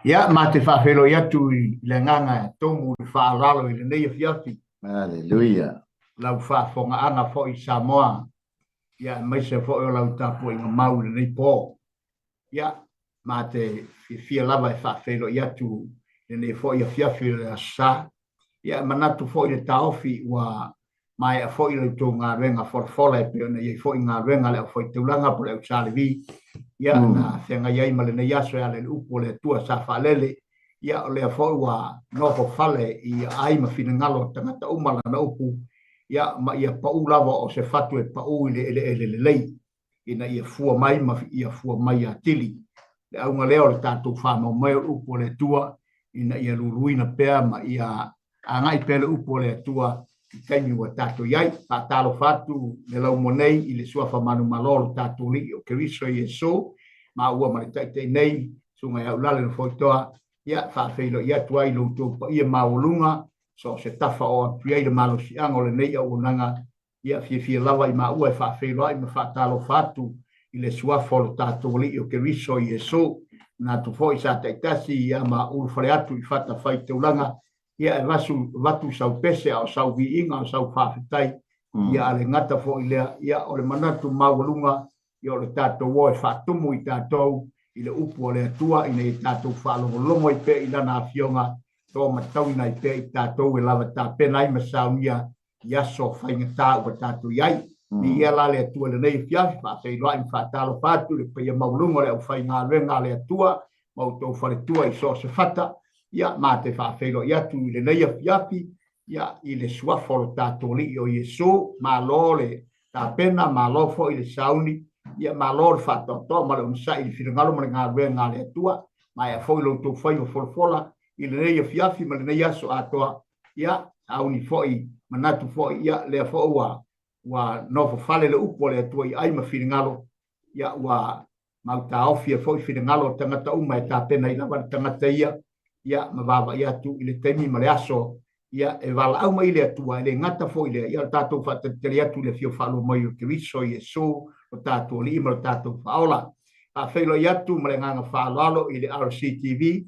Ia, ma te faafeiloai atu i le agaga e tomu i le faaaloalo i lenei afiafi. Haleluia. Lau faafofogaaga foi Samoa, ia aemaise foi o lau tapuaiga mau i lenei po. Ia, ma te fiafia lava e faafeiloai atu i lenei foi afiafi o le Aso Sa. Ia, e manatu foi le taofi ua maea foi la outou galuega folafola e pei ona i ai foi galuega a le aufaitaulaga po o le au Salevi, ia, na feagai ai ma lenei aso e ala i le upu a le Atua sa faalele. Ia, o lea foi ua nofo fale i aai ma finagalo o tagata uma lana upu, ia, ma ia pau lava o se fatu e pau i le eleele lelei, ina ia fua mai ma ia fua mai atili. Le auga lea o le tatou faamaumau o le upu a le Atua, ina ia luluina pea ma ia agai pea le upu a le Atua i taimi ua tatou i ai. Faatalofa atu le laumua nei i le suafa manumalo o lo tatou Alii o Keriso Iesu, maua ma le Taitai nei, Susuga ia Ulale Nofoitoa, ia faafeiloai atu ai i lo outou paia maualuga, so o se tafa o atu i ai le malosiaga o lenei auaunaga. Ia fiafia lava i maua e faafeiloai ma faatalofa atu i le suafa o lo tatou Alii o Keriso Iesu. Manatu foi sa taitasi ia ma ulufale atu i fatafaitaulaga, ia e vasu avatu sau pese a o sau viiga a o sau faafetai, ia a le gata foi lea, ia o le manatu maualuga, ia o le tatou o e faatumu i tatou i le upu a le Atua ina ia tatou faalogologo ai pea i Lana Afioga, toamatauina ai pea i tatou e lava tapena ai ma saunia i aso faigata ua tatou i ai. Viia la le Atua i lenei afiafi, faafeiloai ma faatalofa atu i le paia maualuga o le aufaigaluega a le Atua ma outou faletua i so o se fata. Ia, ma te faafeiloai atu i lenei afiafi, ia, i le suafa o lo tatou Alii o Iesu. Malo le tapena, malo foi le sauni, ia, malo le faatoatoa ma le onosai i le finagalo ma le galuega a le Atua. Maea foi lo outou faiva folafola i lenei afiafi ma lenei aso atoa. Ia, sauni foi, manatu foi, ia, lea foi ua ua nofo fale le upu a le Atua i ai ma finagalo, ia, ua mautaofi ai foi finagalo o tagata uma e tapena ai lava le tagata ia, ia, ma vaavaai atu i le taimi ma le aso, ia, e valaau mai le Atua, e le gata foi lea, ia, o le tatou faatalitali atu i le afio faalua mai o Keriso Iesu, lo tatou Alii ma lo tatou Faaola. Faafeiloai atu ma le agaga faaaloalo i le RCTV,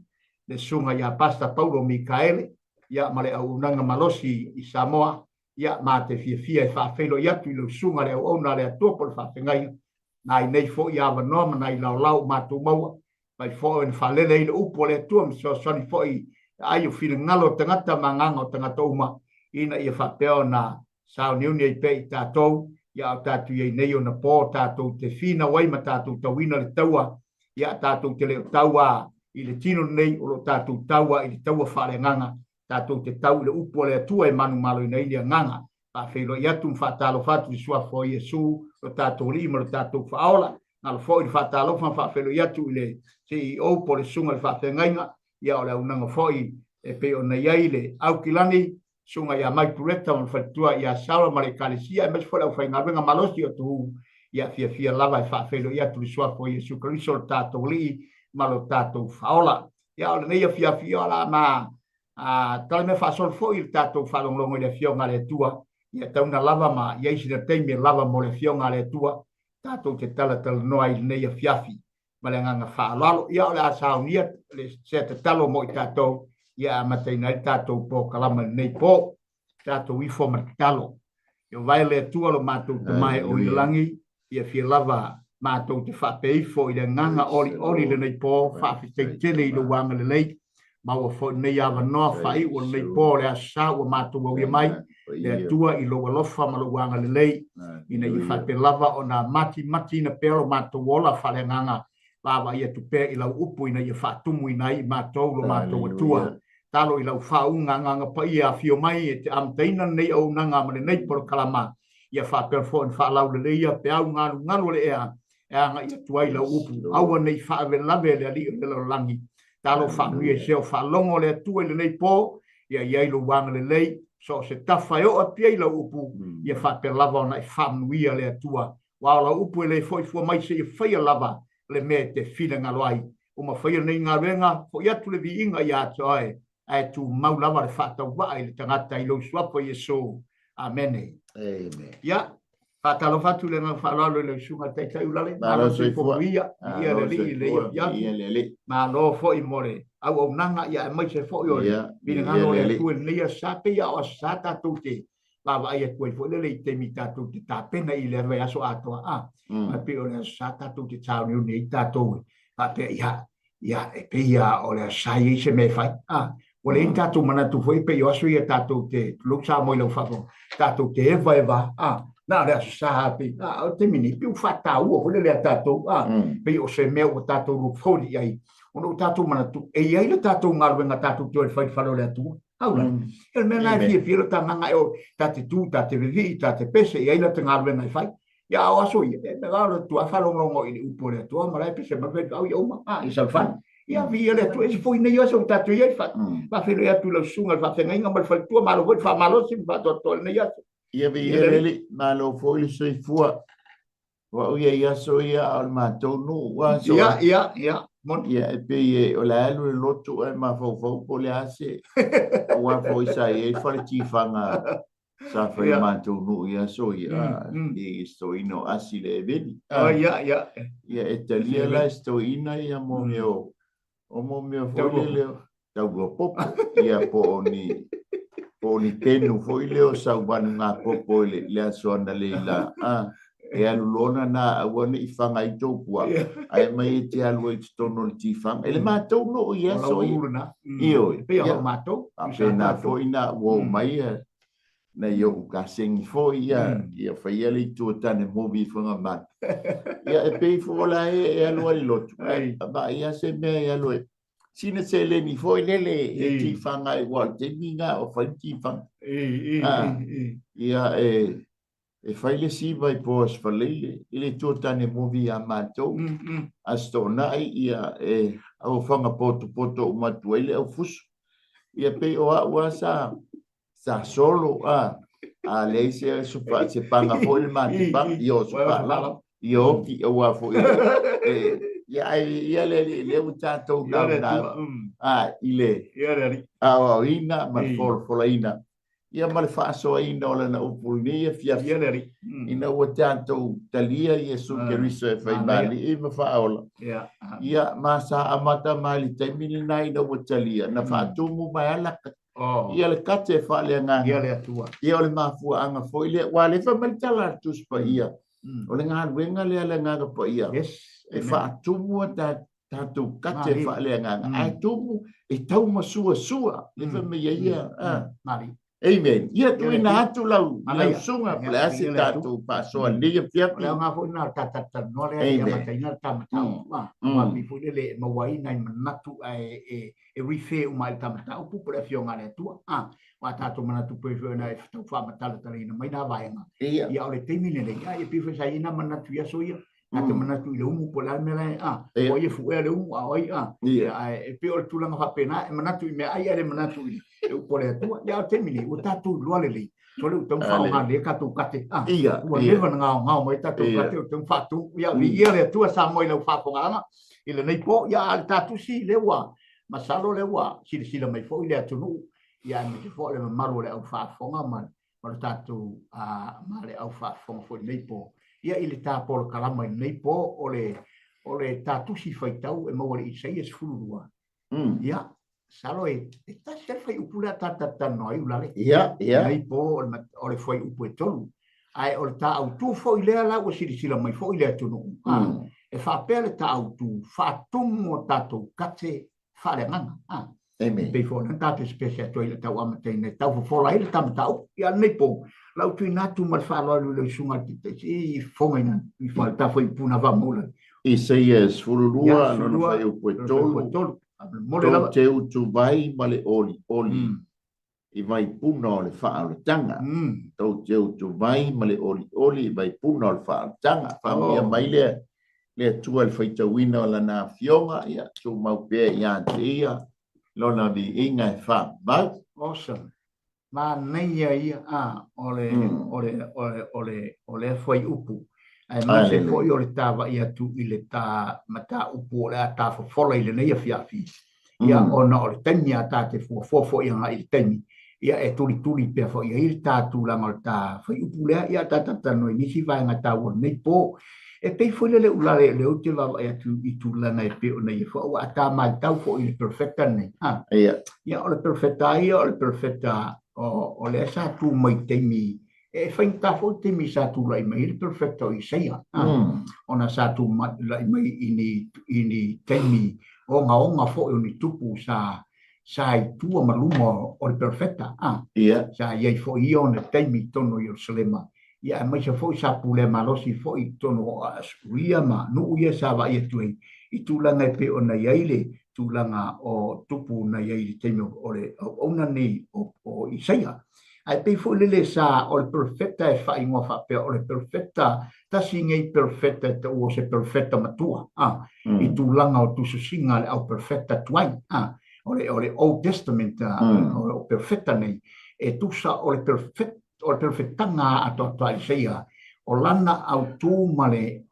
le Susuga ia Pastor Paulo Mikaele, ia, ma le auaunaga malosi i Samoa, ia, ma te fiafia e faafeiloai atu i lau susuga le auauna a le Atua po o le faafeagaiga, nai nei foi avanoa ma nai laolao ua matou maua, mai foi ona faalele ai le upu a le Atua ma fesoasoani foi i aai o finagalo o tagata ma agaga o tagata uma, ina ia faapea ona sauniuni ai pea i tatou, ia a o tatou i ai nei ona po tatou te finau ai ma tatou tauina le taua, ia tatou te le o taua i le tino lenei, o lo o tatou taua i le taua faaleagaga, tatou te tau i le upu a le Atua e manumaloina ai le agaga. Faafeiloai atu ma faatalofa atu i le suafa o Iesu, lo tatou Alii ma lo tatou Faaola. Galo foi le faatalofa ma faafeiloai atu i le CEO po o le Susuga i le Faafeagaiga, ia o le auaunaga foi e pei ona i ai le Aukilani, Susuga ia Mike Tureta ma le faletua ia Sarah ma le Ekalesia, aemaise foi le aufaigaluega malosi o Tuhu, ia fiafia lava e faafeiloai atu i le suafa o Iesu Keriso lo tatou Alii ma lo tatou Faaola. Ia o lenei afiafi ia o le a ma talamea faasolo foi i le tatou faalogologo i le Afioga a le Atua, ia tauna lava ma i ai sina taimi e lava mo le Afioga a le Atua tatou te talatalanoa ai i lenei afiafi ma le agaga faaaloalo. Ia o le a saunia le sea tatalo mo i tatou, ia e amataina ai le tatou polokalama i lenei po. Tatou ifo ma le tatalo. Ia vae le Atua lo matou Tama e o i le lagi, ia fia lava matou te faapea ifo i le agaga olioli i lenei po, faafetai tele i lou agalelei, maua foi lenei avanoa faaiu o lenei po o le Aso Sa ua matou aulia mai, le Atua i lou alofa ma lou agalelei, ina ia faapea lava ona matimatiina pea lo matou ola faaleagaga, vaavaai atu pea i lau upu ina ia faatumuina ai i matou lo matou Atua. Talo i lau faauuga agaga paia e afio mai e te amataina lenei auaunaga ma lenei polokalama, ia faapea foi ona faalauleleia peau galugalu o le ea e agai atu ai lau upu. Aua ne i faalavelave le Alii o le lalolagi. Talo faamanuia i se o faalogo le Atua i lenei po, ia i ai lou agalelei, so o se tafa e oo atu ai lau upu, ia faapea lava ona e faamanuia le Atua. Aua o lau upu e le foi fua mai seia faia lava le mea e te finagalo ai. Uma faia lenei galuega, foi atu le viiga ia te oe, ae tumau lava le faatauvaa i le tagata i lou suafa Iesu. Amene. Amen. Ia, Faatalofa atu le agaga faaaloalo i lau susuga i le Taitai Ulale, malo soifua viia, viia le Alii i lenei afiafi, malo foi mo le auaunaga, ia aemaise foi o le finagalo o le Atua i lenei aso Sa. Pei lava o aso Sa tatou te vaavaai atu ai foi lele i taimi tatou te tapena i le vaiaso atoa, a, ae pei o le aso Sa tatou te sauniuni ai tatou e faapea, ia, ia, e pei lava o le aso Sa e i ai se mea e fai. A, ua leai ni tatou manatu foi pei o aso ia tatou te, tulou Samoa i lau faafofoga, tatou te evaeva, a, na o le aso Sa lava pei, a, o le taimi nei, pei ua faataua foi lele ia tatou, a, pei o se mea ua tatou look forward i ai, ona ua tatou manatu, e i ai le tatou galuega tatou te o e fai i le fale o le Atua. Aula, o le mea lena e fiafia lo ta agaga e o, ta te tu, ta te vevii, ta te pese, e i ai la ta galuega e fai. Ia, a o aso ia, e mea o le Atua faalogologo i le upu o le Atua, ma la e pese mai faifeau ia uma, a, ia saofai. Ia, viia le Atua, e se foi nei aso ua tatou i ai, faafeiloai atu i lau susuga i le faafeagaiga ma le faletua, malo foi le faamalosi ma faatoatoa i lenei aso. Ia, viia le Alii, malo foi le soifua. O au ia i aso ia a o le matou nuu ua aso. Ia, ia, ia. Moni. Ia, e pei e, o le a alu i le lotu ae mafaufau po o le a se, aua foi sa i ai fale tifaga sa fai i le matou nuu i aso ia, i se toeaina o Asi le Eveli. Oh, ia, ia. Ia, e talia la e se toeaina ia mo mea o, o mo mea foi lele o taulua popo, ia po o ni, po o ni penu foi lea o sauvanugapopo i le aso analeila, a, e alu loa lana aua ne i faga ai tou puaa, ae aumai e te alu ai i totonu o le tifaga. I le matou nuu i aso ia. Ioe. Ia, faapena foi na ua oo mai nai ou kasegi foi ia, ia faia le itu o tane movi i Fagamalo. Ia, e pei foi o la e alu ai i le lotu, ae vaai lava se mea e alu ai. Sina seleni foi lele e tifaga ai, aua o le taimi lena o fai le tifaga. Ia, e fai le siva i po o Aso Faraile i le itu o tane movi ia matou. Aso Toonai, ia, e aofaga potopoto uma atu ai le aufusu. Ia, pei o au lava sa sa solo a a leai se se se paga foi le matepaga ia o se paalala ia oki aua foi e ia ai ia le alii lea ua tatou naunau a i le aoaoina ma le folafolaina ia ma le faasoaina o lana upu i lenei afiafi ina ua tatou talia Iesu Keriso e fai ma Alii ma Faaola ia ma sa amata mai le taimi lena ina ua talia na faatumu mai ala Oh. Ia le kate e faaleagaga. Ia le Atua. Ia o le mafuaaga foi lea. Ua le fai mai le tala a le Tusi Paia. O le galuega lea a le Agaga Paia. Yes. E faatumu a tatou kate e faaleagaga. Ae tumu e taumasuasua. Le fai mai ai ia. Mali. Amen. Ia tuuina atu lau susuga po o le a se tatou faasoa i lenei afiafi. O le aoga foi lena o le ta talatalanoa lea i amataina le ta mataupu. Aua pei foi lele e maua ai nai manatu ae e e refer uma ai i le ta mataupu po o le Afioga a le Atua. A, ua tatou manatu pei foi ona e tau faamatalatalaina mai nā vaega. Ia. Ia, o le taimi lenei, a, ia pei foi sa i ai nā manatu i aso ia, ta te manatu i le umu po o le a le mea la e, a, o ai e fuea le umu, a o ai, a, Ia. ae e pei o le tulaga faapena, e manatu i meaai ae le manatu i le upu a le Atua. Ia, a o le taimi nei, ua tatou iloa lelei, sole ua tatau ona faaaoga lelei a tatou kate, a, Ia, ua ia. leva ona gaogao mai tatou kate, ua tatau ona faatu. Ia, viia le Atua Samoa i lau faafofogaaga i lenei po. Ia, a o le ta tusi lea ua, masalo lea ua silasila mai foi le atunuu, ia aemaise foi o le mamalu o le au faafofoga ma ma le tatou ma le au faafofoga foi i lenei po. Ia i le ta polokalama i lenei po o le o le ta tusi faitau e maua i le Isaia 12. Ia, masalo e e tasi lava le fuaiupu lea ta talatalanoa ai Ulale. Ia, ia. Lenei po o le fuaiupu e 3. Ae o le ta autu foi lea la ua silasila mai foi le atunuu, e faapea le ta autu, faatumu o tatou kate faaleagaga. Amen. E pei foi ona ta pesepese atu ai i le tau amataina e tau fofola ai le ta mataupu. Ia lenei po, lau tuuina atu ma le faaaloalo i lau susuga i le Taitai, i fofogaina i le ta fuaiupu na faamaulale. Isaia 12, lona fuaiupu e 3, Tou te utuvai ma le olioli i vaipuna o le faaolataga. Tou te utuvai ma le olioli i vaipuna o le faaolataga. Faamanuia mai le le Atua i le faitauina o Lana Afioga, ia tumau pea ia te Ia Lona viiga e faamau. Awesome. Manaia ia, a, o le, o le, o le, o le, o lea fuaiupu. Aemaise foi o le tava'i atu i le ta mataupu o le a ta fofola i lenei afiafi. Ia, ona o le taimi a ta te fuafua foi agai i le taimi. Ia, e tulituli pea foi i ai le ta tulaga o le ta fuaiupu lea, ia ta talatalanoa i nisi vaega taua o lenei po. E pei foi lele ulale o lea ou te vaavaai atu i tulaga e pei ona i ai foi, aua a ta matau foi i le perofeta lenei, a, ia, o le perofeta ia, o le perofeta o lea sa tu mai i taimi, e faigata foi le taimi sa tulai mai ai le perofeta o Isaia, a, ona sa tulai mai i ni taimi ogaoga foi o ni tupu sa sa i tua ma luma o le perofeta, a, sa i ai foi ia ona taimi i totonu o Ierusalema, ia aemaise foi sa pulea malosi foi i totonu o Asuria ma nuu ia sa vaai atu ai i tulaga e pei ona i ai le tulaga o tupu na i ai i le taimi o le auauna nei o Isaia. Ae pei foi lele sa o le perofeta e faaigoa faapea o le perofeta, tasi nei perofeta e taua o se perofeta matua, a, i tulaga o tusosiga a le au perofeta tuai, a, o le Old Testament, a, o perofeta nei, e tusa o le perofeta, o le perofetaga atoatoa a Isaia, o lana autū ma le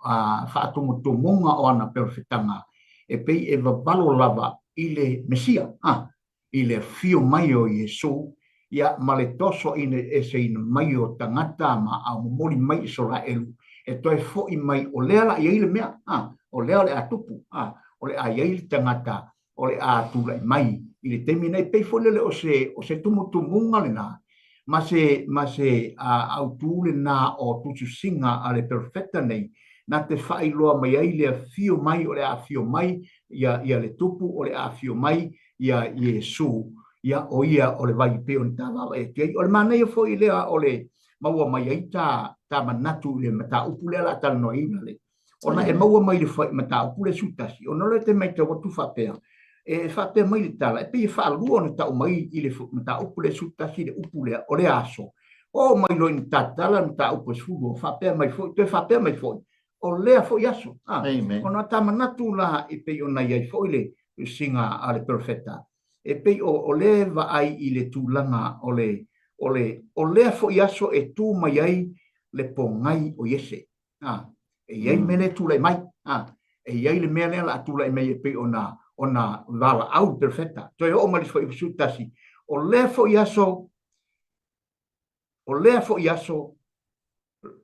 faatumutumuga o ana perofetaga, e pei e vavalo lava i le Mesia, a, i le afio mai o Iesu, ia, ma le tosoaina eseina mai o tagata ma ao momoli mai Isaraelu, e toe foʻi mai, o lea la i ai le mea, a, o lea o le a tupu, a, o le a i ai le tagata o le a tulai mai i le taimi nei. Pei foi lele o se, o se tumutumuga lena, ma se, ma se a, autū lena o tusisiga a le perofeta nei, na te faailoa mai ai le afio mai o le a afio mai ia, ia le tupu o le a afio mai ia Iesu, ia o ia o le vai pei ona ta vaavaai atu ai. O le manaia foi lea o le maua mai ai ta, ta manatu i le mataupu lea o le a talanoaina le, ona e maua mai le mataupu lea 11, ona o lea te matau atu faapea, e faapea mai le tala, e pei e faalua ona tau mai i le mataupu lea 11 le upu lea, o le aso. Oo mai loa ina tatala le mataupu e 12, faapea mai foi, toe faapea mai foi, o lea foi aso. Ah, ona ta manatu la e pei ona i ai foi le tusiga a le perofeta, e pei o, o lea e vaai i le tulaga o le, o le, o lea foi aso e tu mai ai le pogai o Iese. Ah, e i ai mea lea e tulai mai. Ah, e i ai le mea lea o le a tulai mai e pei ona, ona valaau le perofeta. Toe oo mai le fuaiupu 11, o lea foi aso, o lea foi aso,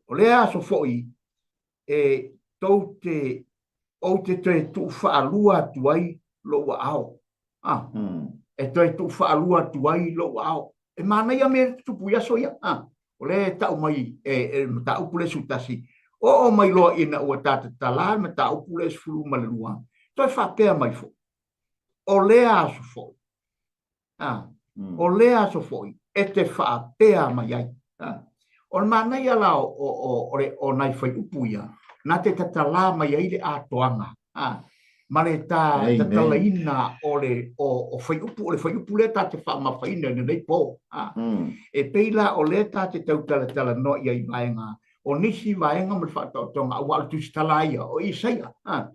o lea aso foi e tou te, ou te toe tuufaalua atu ai lou aao. Ah, e toe tuufaalua atu ai lou aao. E manaia mea e tutupu i aso ia. Ah, o lea e tau mai e, e mataupu le 11, oo mai loa ina ua tatatala le mataupu le 12, toe faapea mai foi, o lea aso foi, A, o lea aso foi e te faapea mai ai. A, o le manaia la o, o, o, o, le, o nai fuaiupu ia, na te tatalā mai ai le atoaga, a, ma le ta tatalaina o le, o, o fuaiupu, o le fuaiupu lea ta te faamafaina i lenei po. A, e pei la o lea ta te tau talatalanoa i ai vaega o nisi vaega ma le faataotoga, aua o le tusitala ia o Isaia. A,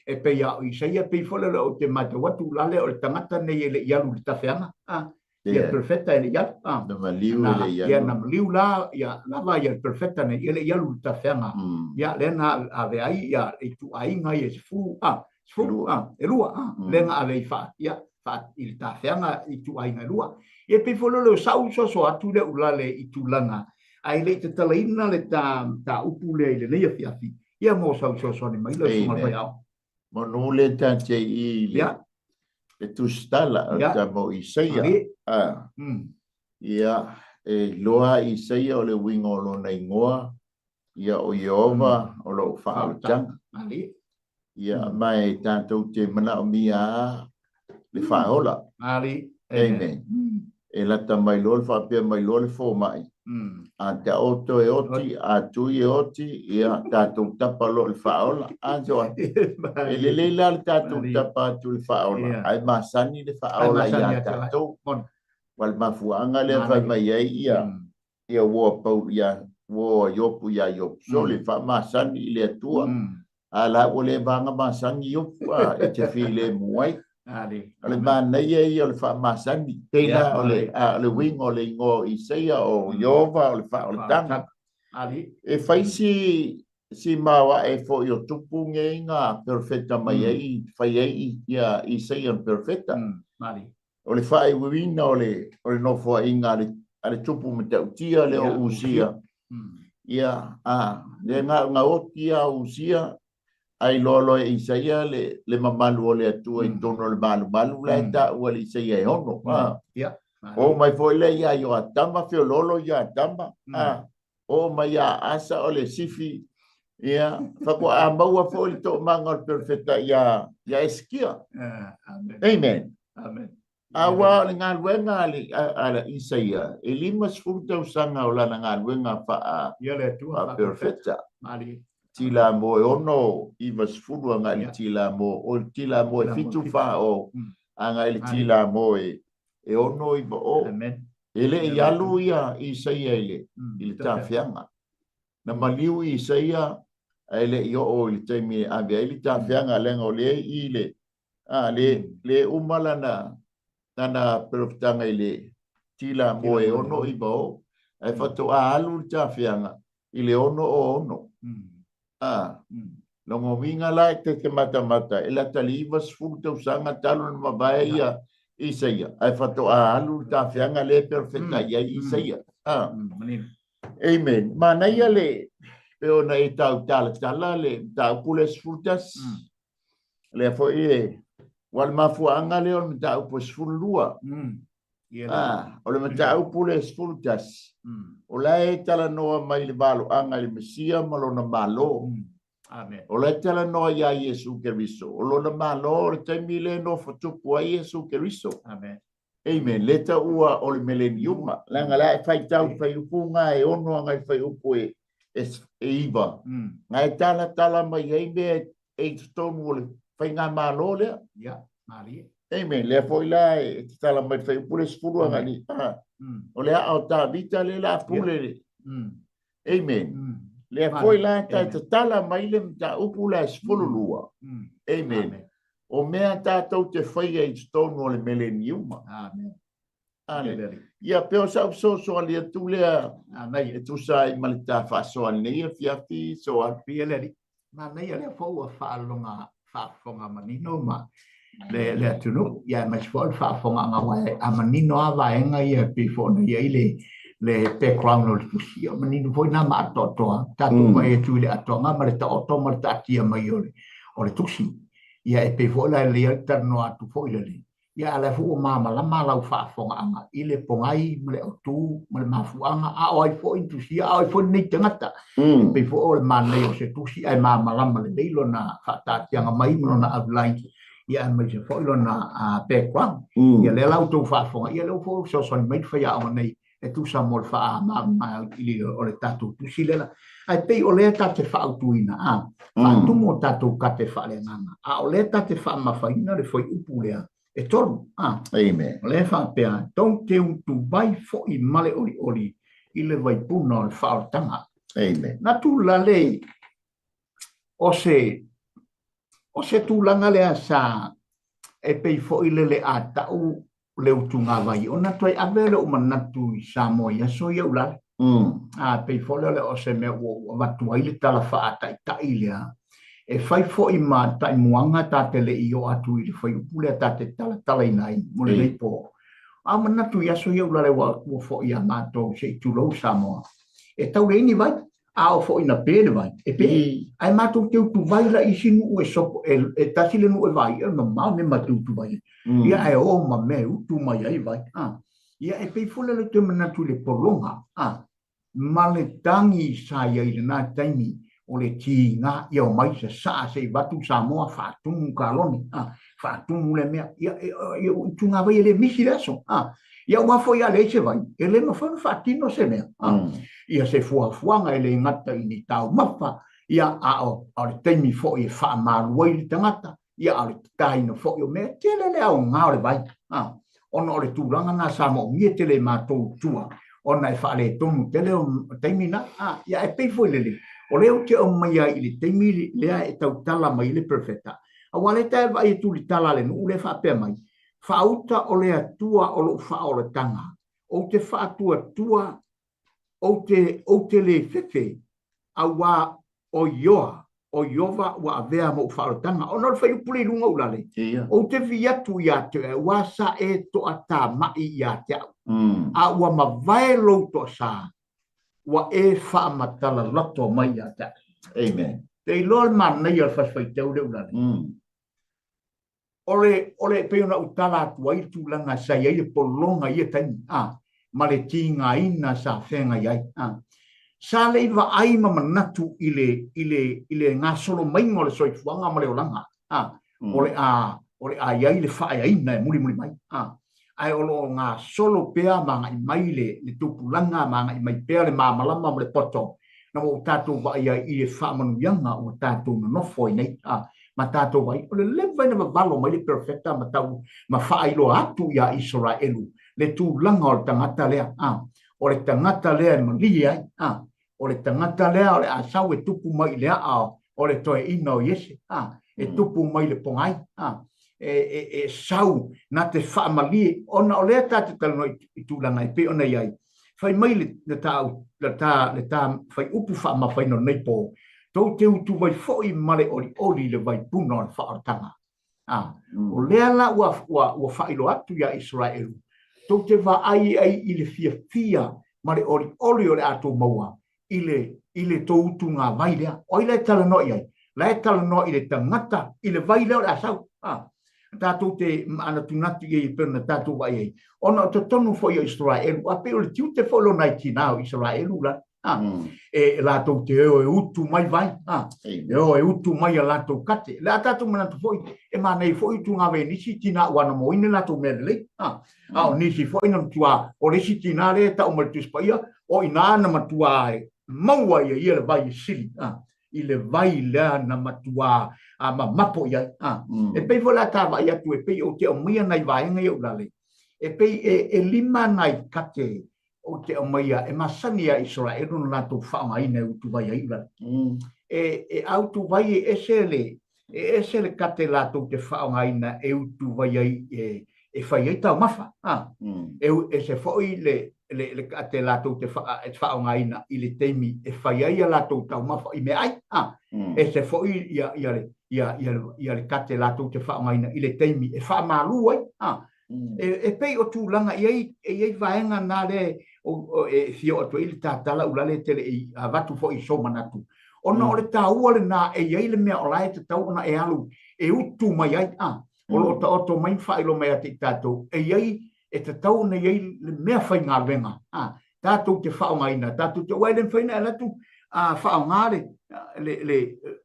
e pei a o Isaia, pei foi lele ou te matau atu la lea o le tagata nei e le i alu i le tafeaga, a, ia le perofeta e le i alu, a, na maliu e le i alu, ia na maliu la ia lava ia le perofeta nei e le i alu i le tafeaga, ia lea na ave ai ia ituaiga ia 10, a, 10, a, e lua, a, lea na ave ai faa, ia, faa, i le tafeaga ituaiga e lua. Ia pei foi lele o sau soasoa atu lea ulale i tulaga ae le i tatalaina le ta mataupu lea i lenei afiafi, ia mo sau fesoasoani mai lau Susuga i le Faiaoga. Manu le ta te i le, le tusitala o ta mo Isaia. A. Ia, e iloa Isaia o le uiga o lona igoa, ia o Ieova o lou faaolataga. Ia, ma e tatou te manaomia lava le faaola. Amen. E lata mai loa le faapea mai loa le fomai, a taoto e oti, a tui e oti, ia tatou tapa loa i le faaola. A Joan, e lelei la le tatou tapa atu i le faaola, ae masani le faaola ia tatou. Ua le mafuaaga lea fai mai ai ia ia ua pau ia ua Iopu iā Iopu. Sole, faamasani i le Atua. A la ua le vaga masani Iopu a e te filemu ai. O le manaia ia o le faamasani. Pei la o le, a, o le uiga o le igoa o Isaia o Ieova o le faaolataga. E fai si si maoae foi o tupu nei na perofeta mai ai, fai ai ia Isaia perofeta. O le faaiuiuina o le, o le nofoaiga a le, a le tupu matautia lea o Usia. Ia, a, le gaogaoti a Usia, a iloa loa e Isaia le, le mamalu o le Atua i totonu o le malumalu la e taua e le Isaia e ono. A, oo mai foi lea ia Ioatama, feoloolo Ioatama, a, oo mai ia Asa o le sifi, ia, faatoa maua foi le toomaga o le perofeta ia, ia Esekia. Amen. Amen. Amen. Aua o le galuega a le, a, a le Isaia, e 50 tausaga o lana galuega faa, Ia le Atua faa-perofeta. Malie. Tila mo e ono 90 agai i le tila mo, o le tila mo e fitu fa o, agai i le tila mo e, e ono iva o. Amen. E le i alu ia Isaia i le, i le tafeaga. Na maliu Isaia ae le i oo i le taimi e ave ai le tafeaga, leaga o lea i le, a, le, le uma lana, lana perofetaga i le tila mo e ono iva o, ae faatoa alu le tafeaga i le ono o ono. A, lona uiga la e te matamata, e lata i le 90 tausaga talu ona mavae ia Isaia, ae faatoa alu le tafeaga lea e perofeta i ai Isaia. A, Amen. Manaia le, pei ona e tautalatala le mataupu lea 11. Lea foi e, ua le mafuaaga lea o le mataupu e 12. Ah, o le mataupu le 11, o la e talanoa mai le valoaga i le Mesia ma lona Malo. Amen. O la e talanoa iā Iesu Keriso. O lona Malo o le taimi lea e nofo tupu ai Iesu Keriso. Amen. Amen. Le taua o le meleniuma. Leaga la e faitau i fuaiupu nga e ono agai i fuaiupu e, e, e iva. Nga e talatala mai ai mea e i totonu o le faigamalo lea. Ia, malie. Amen. Lea foi la e tatala mai le fuaiupu le 10 agai i le, o le aa o Tavita lea la pule le. Amen. Lea foi la ta tatala mai le mataupu la e 12. Amen. O mea tatou te faia i totonu o le meleniuma. Amen. Ale. Ia, pei o sau fesoasoani atu lea e tusa ai ma le ta faasoa i lenei afiafi, Soa. Viia le Alii. Manaia lea foi ua faaloga faafofoga manino ma le, le atunuu, ia aemaise foi o le faafofogaaga aua a manino lava vaega ia e pei foi ona i ai le, le background o le tusi, ia manino foi na ma atoatoa, tatou vaai atu i le atoaga ma le taoto ma le taatia mai o le, o le tusi. Ia e pei foi la e lelei lava le talanoa atu foi lele Ia, a o lea foi ua malamalama lau faafofogaaga i le pogai ma le autu ma le mafuaaga, a o ai foi ni tusia, a o ai foi lenei tagata. E pei foi o le manaia o se tusi ae malamalama lelei lona faataatiaga mai ma lona outline, ia aemaise foi lona background. Ia lea la ua outou faafofoga, ia lea ua foi fesoasoani mai le faiaoga nei e tusa mo le faamalamalama o le tatou tusi lea la. Ae pei o lea ta te faautuina, a, faatumu o tatou kate faaleagaga, a o lea ta te faamafaina le fuaiupu lea e tolu, a. Amen. O lea e faapea, tou te utuvai foi ma le olioli i le vaipuna o le faaolataga. Amen. Na tulale o se, o se tulaga lea sa e pei foi lele a tau le utugavai ona toe ave lou manatu i Samoa i aso ia ulale. A pei foi lea o se mea ua ou avatu ai le tala faataitai lea, e fai foi ma taimuaga ta te le i oo atu i le fuaiupu lea ta te talatalaina ai mo lenei po. A manatu i aso ia ulale ua foi ia matou se i tulou Samoa, e tau leai ni vai. A oo foi ina pe le vai, e pe. Ae matou te utuvai la i isi nuu e sopo, e, e tasi le nuu e vaai, e mamao mea matou te utuvai ai. Ia ae o ma mea e utu mai ai vai. A. Ia e pei foi lea le toe manatu i le pologa, a, ma le tagi sa i ai i lena taimi o le tiga ia omai sasaa se i avatu Samoa faatumu kalone, a, faatumu lea mea. Ia, e, e, utugavai e le misi le aso, a. Ia aua foi a leai se vai, e le mafai ona faatino se mea. Ia se fuafuaga e le gata i ni taumafa, ia a o, a o le taimi foi e faamalu ai le tagata, ia a o le tataina foi o mea, e tele le aoga o le vai. A, ona o le tulaga na sa moomia tele e matou i tua, ona e faaletonu tele o taimi na. A, ia e pei foi lele, o lea ou te aumaia ai i le taimi lea e tautala mai ai le Perofeta, aua lea ta e vaai atu i le tala a le nuu lea e faapea mai, Faauta o le Atua o lou faaolataga, ou te faatuatua, ou te, ou te le fefe, auā o Ioa. O Ieova ua avea ma ou faaolataga, ona o le fuaiupu lea i luga ou lale, ou te vii atu ia te oe, aua sa e toatama'i ia te au, a ua mavae lou toasa, ua e faamatala loto mai ia te au. Amen. Te iloa le manaia o le fasi faitau lea ulale. O le, o le, pei ona ou tala atu ai le tulaga sa i ai le pologa i ia taimi, a, ma le tigaina sa feagai ai, a. Sa le i vaai ma manatu i le, i le, i le gasolo maiga o le soifuaga ma le olaga, a, o le a, o le a i ai le faaeaina e mulimuli mai, a. Ae o lo o gasolo pea ma agai mai le, le tupulaga ma agai mai pea le malamalama ma le poto, na ua tatou vaai ai i le faamanuiaga ua tatou nonofo ai nei, a, ma tatou vaai, o le leva ina vavalo mai le perofeta ma tau ma faailoa atu iā Isaraelu le tulaga o le tagata lea, a, o le tagata lea e malie ai, a, o le tagata lea o le a sau e tupu mai i le aa o le toeaina o Iese, a, e tupu mai le pogai, a, e, e, e sau na te faamalie, ona o lea ta te talanoa i tulaga e pei ona i ai. Fai mai le, le ta, le ta, le ta fuaiupu faamafaina o lenei po, tou te utuvai foi ma le olioli i le vaipuna o le faaolataga. A, o lea la ua, ua, ua faailoa atu iā Isaraelu, tou te vaai ai i le fiafia ma le olioli o le a tou maua i le, i le tou utugāvai lea. O ai la e talanoa i ai? La e talanoa i le tagata, i le vai lea o le a sau. A, tatou te manatunatu i ai e pei ona tatou vaai ai, ona o totonu foi o Isaraelu, a pei o le tiute foi lona i tinā o Isaraelu la, a, e latou te o e utu mai vai, a, e o e utu mai a latou kate. Le a tatou manatu foi, e manaia foi utugāvai a nisi tinā ua anamoina latou mea lelei, a, a o nisi foi na matua, o le isi tinā lea e tau mai le Tusi Paia, o i ina na matua e maua ia ia le vai e sili, a, i le vai lea na matua a mamapo i ai. A, e pei foi la ta vaai atu, e pei ou te aumaia nai vaega ia ulale, e pei e, e lima nai kate ou te aumaia e masani iā Isaraelu na latou faaaogaina e utuvai ai ulale. E, e a utuvai e ese le, e ese le kate latou te faaaogaina e utuvai ai e, e fai ai taumafa. A, e ese foi le, le, le kate latou te wha, e faaaogaina i le taimi e fai ai a latou taumafa i meaai. A, ese foi ia, ia, le, ia, ia, ia le kate latou te faaaogaina i le taimi e faamalu ai. A, E, e pei o tulaga i ai, e i ai vaega na lea e fia oo atu ai le tatala ulale e te le i avatu foi i sou manatu. Ona o le taua lena e i ai le mea o la e tatau ona e alu e utu mai ai, a, o lo o taoto mai ma faailoa mai ia te i tatou, e i ai, e tatau ona i ai le mea faigaluega, a, tatou te faaaogaina, tatou te, aua e le mafai ona e alu atu a faaaoga le, le, le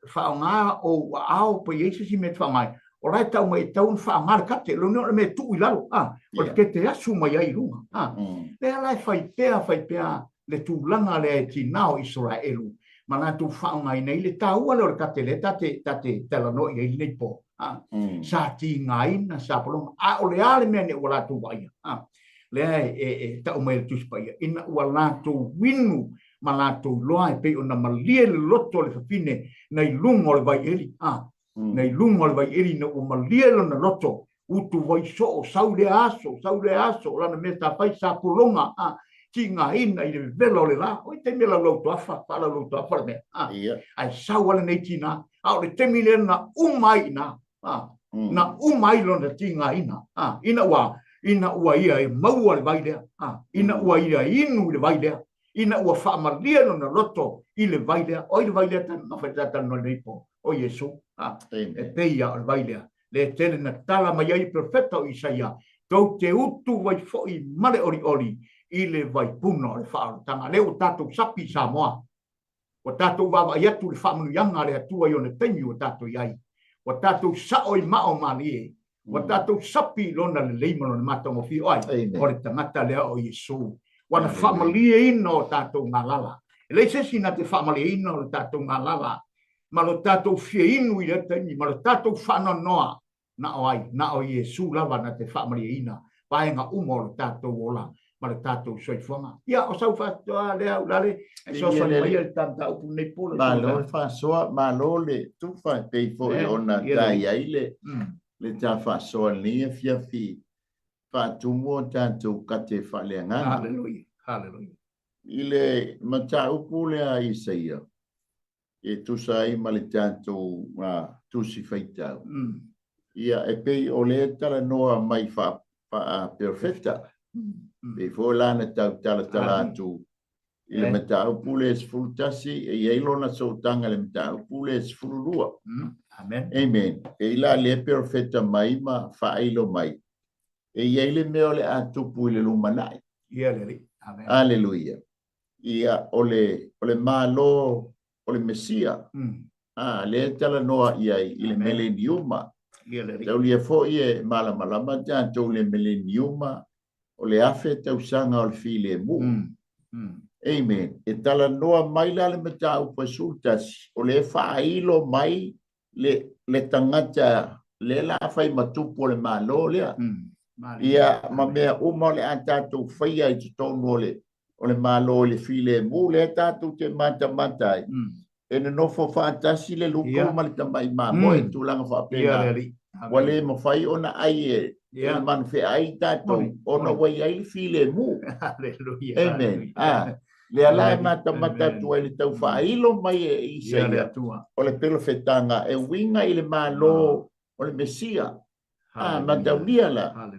faaaoga ou aao pe i ai se isi mea e te faaaoga ai, o la e tau mai e tatau ona faaaoga le kate, lona o le mea e tuu i lalo, a, o le kete asu mai ai i luga, a. Lea la e fai pea, fai pea le tulaga lea e tinā o Isaraelu ma latou faaaogaina ai le taua lea o le kate lea ta te, ta te talanoa i ai lenei po, a. Sa tigaina, sa pologa, a o le a le mea nei ua latou vaaia, a. Lea e, e, e tau mai e le Tusi Paia, ina ua latou inu ma latou iloa e pei ona malie le loto o le fafine nai luga o le vaieli, a, nai luga o le vaieli ina ua malie lona loto, utu vai soo, sau lea aso, sau lea aso, o lana mea sa fai, sa pologa, a, tigaina i le vevela o le la. O i taimi e laulau toafa, faalaulau toafa le mea, a, ae sau lava lenei tina, a o le taimi lea na uma ai i ina, a, na uma ai lona tigaina, a, ina ua, ina ua ia e maua le vai lea, a, ina ua ia inu i le vai lea, ina ua faamalie lona loto i le vai lea. O ai le vai lea ta mamafa i le talanoa i lenei po? O Iesu. A, e pei lava o le vai lea, lea tele na tala mai ai le perofeta o Isaia, tou te utu ai foi ma le olioli i le vaipuna o le faaolataga. Lea ua tatou sapi i Samoa. Ua tatou vaavaai atu i le faamanuiaga a le Atua i ona taimi ua tatou i ai. Ua tatou sao i maa o malie. Ua tatou sapi i Lona lelei ma Lona matagofie. O ai? O le tagata lea o Iesu. Ua na faamalieina o tatou galala. E leai se isi na te faamalieina o le tatou galala ma lo tatou fia inu i lea taimi ma lo tatou faanoanoa Na o ai? Na o Iesu lava na te faamalieina vaega uma o le tatou ola ma le tatou soifuaga. Ia, o sau faatoa lea Ulale, e fesoasoani mai le ta mataupu lenei po. Malo le faasoa, malo le tufa e pei foi ona ta i ai le, le ta faasoa i lenei afiafi faatumu o tatou kate faaleagaga. Haleluia, haleluia. I le mataupu lea a Isaia, E tusa ai ma le tatou Tusi Faitau. Ia, e pei o lea talanoa mai faa-perofeta, pei foi la na tau talatala atu i le mataupu lea 11, e i ai lona sootaga i le mataupu lea 12. Amen. Amen. E i la lea perofeta mai ma faailo mai, e i ai le mea o le a tupu i le lumanai. Ia le Alii. Amen. Aleluia. Ia, o le, o le Malo o le Mesia, a, lea e talanoa i ai i le meleniuma. Taulia foi e malamalama tatou i le meleniuma, o le 1000 tausaga o le filemu. Amen. E talanoa mai la le mataupu 11, o lea e faailo mai le, le tagata lea la fai ma tupu o le Malo lea. Ia, ma mea uma o le a tatou faia i totonu o le, o le Malo i le filemu lea tatou te matamata ai. E nonofo faatasi le luko ma le tamai mamoe, tulaga faapena. Ua le mafai ona ai e le manu feaai tatou ona ua i ai le filemu. Amen. Ah, lea la e matamata atu ai le tau faailo mai e Isaia o le pelofetaga e uiga i le Malo o le Mesia. Ah, mataulia la.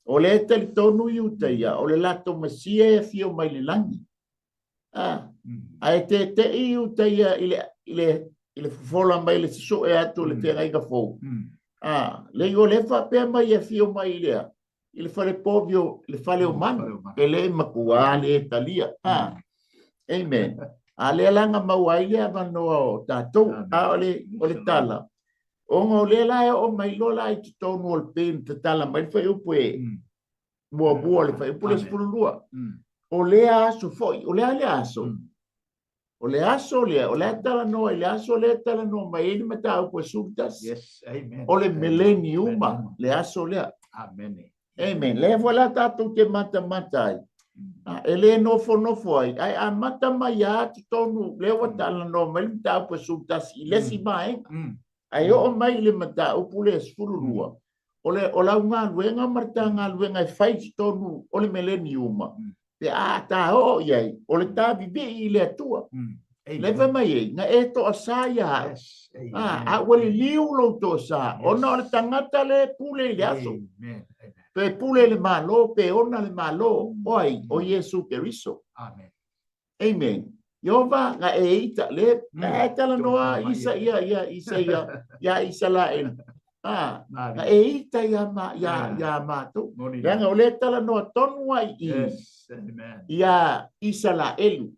O lea e talitonu Iutaia o le latou Mesia e afio mai le lagi. Ah, ae tete'i Iutaia i le, i le, i le fofola mai le sesue atu o le feagaiga fou. Ah, le o lea faapea mai e afio mai i lea i le fale povi o le fale o manu, e le matua le talia. Ah, amen. A lea la na maua ai le avanoa o tatou, a o le, o le tala, ona o lea la e oo mai loa la i totonu o le pei na tatala mai le fuaiupu e muamua o le fuaiupu le 12. O lea aso foi, o le a lea aso? O le aso lea, o le a talanoa i le aso lea e talanoa mai ai le mataupu e 11. Yes, amen. O le mileniuma, le aso lea. Amen. Amen. Lea foi la tatou te matamata ai. E le nofonofo ai, ae amata mai lava totonu, lea ua talanoa mai le mataupu e 11 i le isi vaega. Ae oo mai i le mataupu lea 12, o le, o lau galuega ma le ta galuega e fai i totonu o le meleniuma, pe a ta oo i ai, o le ta vivii i le Atua. Le fai mai ai, na e toasā ia au. A, a ua liliu lou toasā, ona o le tagata le pule i le aso. Pe pule i le Malo, pe ona le Malo, o ai, o Iesu Keriso. Amen. Amen. Iova na e ita le na e talanoa Isa ia ia Isa ia ia Isalaelu. Ah, na e ita ia ma ia ia matou. Leaga o le talanoa tonu ai i Yes, amen. ia Isalaelu.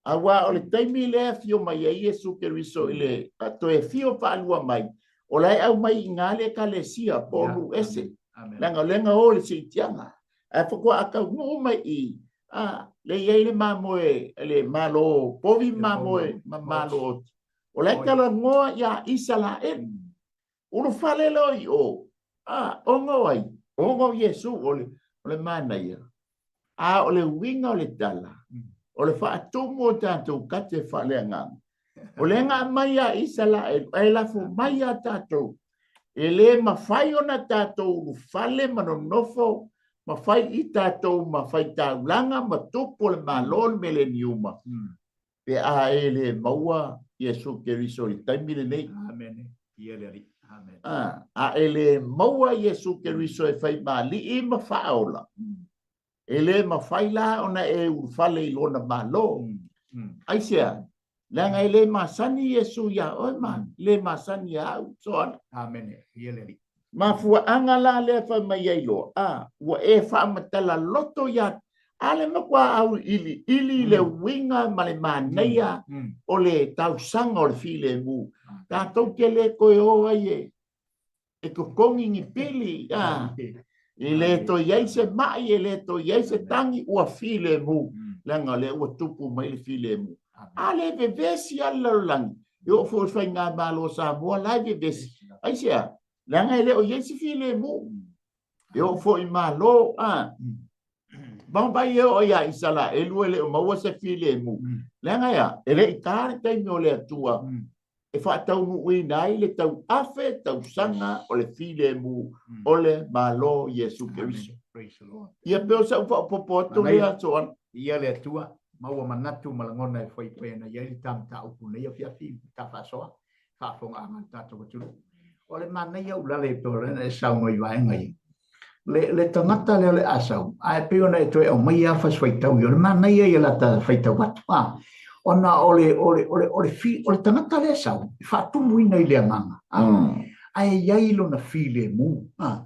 Aua o le taimi lea afio mai ai Iesu Keriso i le toe afio faalua mai, o la e aumai i ina le ekalesia po o nuu ese. Leaga o lea na o i le siitiaga. Ae faatoa taunuu mai i a, le i ai le mamoe, le malo povi mamoe ma malo oti. O la e talanoa ia Isalaelu. Ulufale loa i o, a, ona o ai? Ona o Iesu, o le, o le manaia. A o le uiga o le tala, o le faatumu o tatou kate faaleagaga. O lea na aumai ia Isalaelu, ae lafo mai ia tatou. E le mafai ona tatou ulufale ma nonofo ma fai i tatou ma faitaulaga ma tupu o le Malo o le Meleniuma, pe a e le maua Iesu Keriso i le taimi lenei. Amene. Ia le Alii. Amene. A e le maua Iesu Keriso e fai ma Alii ma Faaola, E le mafai la ona e ulufale i lona Malo. Aisea? Leaga e le masani Iesu iā oe ma le masani iā au. Soana. Amene. Ia le Alii. Mafuaaga la lea fai mai ai loa, a, ua e faamatala loto iā, a le matua auiliili le uiga ma le manaia o le tausaga o le filemu. Tatou te le toe o ai e e totogi ni pili, a, e le toe i ai se mai, e le toe i ai se tagi, ua filemu, leaga o lea ua tupu mai le filemu. A le vevesi lava le lalolagi, e oo foi i le faigamalo a Samoa la e vevesi. Aisea? Leaga e le o i ai se filemu. E oo foi i Malo, a, Vaovai e oo iā Isalaelu e le o maua se filemu. Leaga e a? E le i ta le taimi o le Atua e faataunuuina ai le tau afe tausaga o le filemu o le Malo Iesu Keriso. Ia pei o sau faaopoopo atu lea, Soana. Ia le Atua. Maua manatu ma lagona e fai pei ona i ai le ta mataupu nei afiafi ta faasoa faafofogaaga a le tatou atunuu. O le manaia ulale e pei ona e saunoa i vaega ia. Le, le tagata lea o le a sau, ae pei ona e toe aumaia lava fasi faitau ia, o le manaia ia lata faitau atu. A, ona o le, o le, o le, o le, fi, o le tagata lea e sau, e faatumuina i le agaga, a, ae i ai lona filemu, a,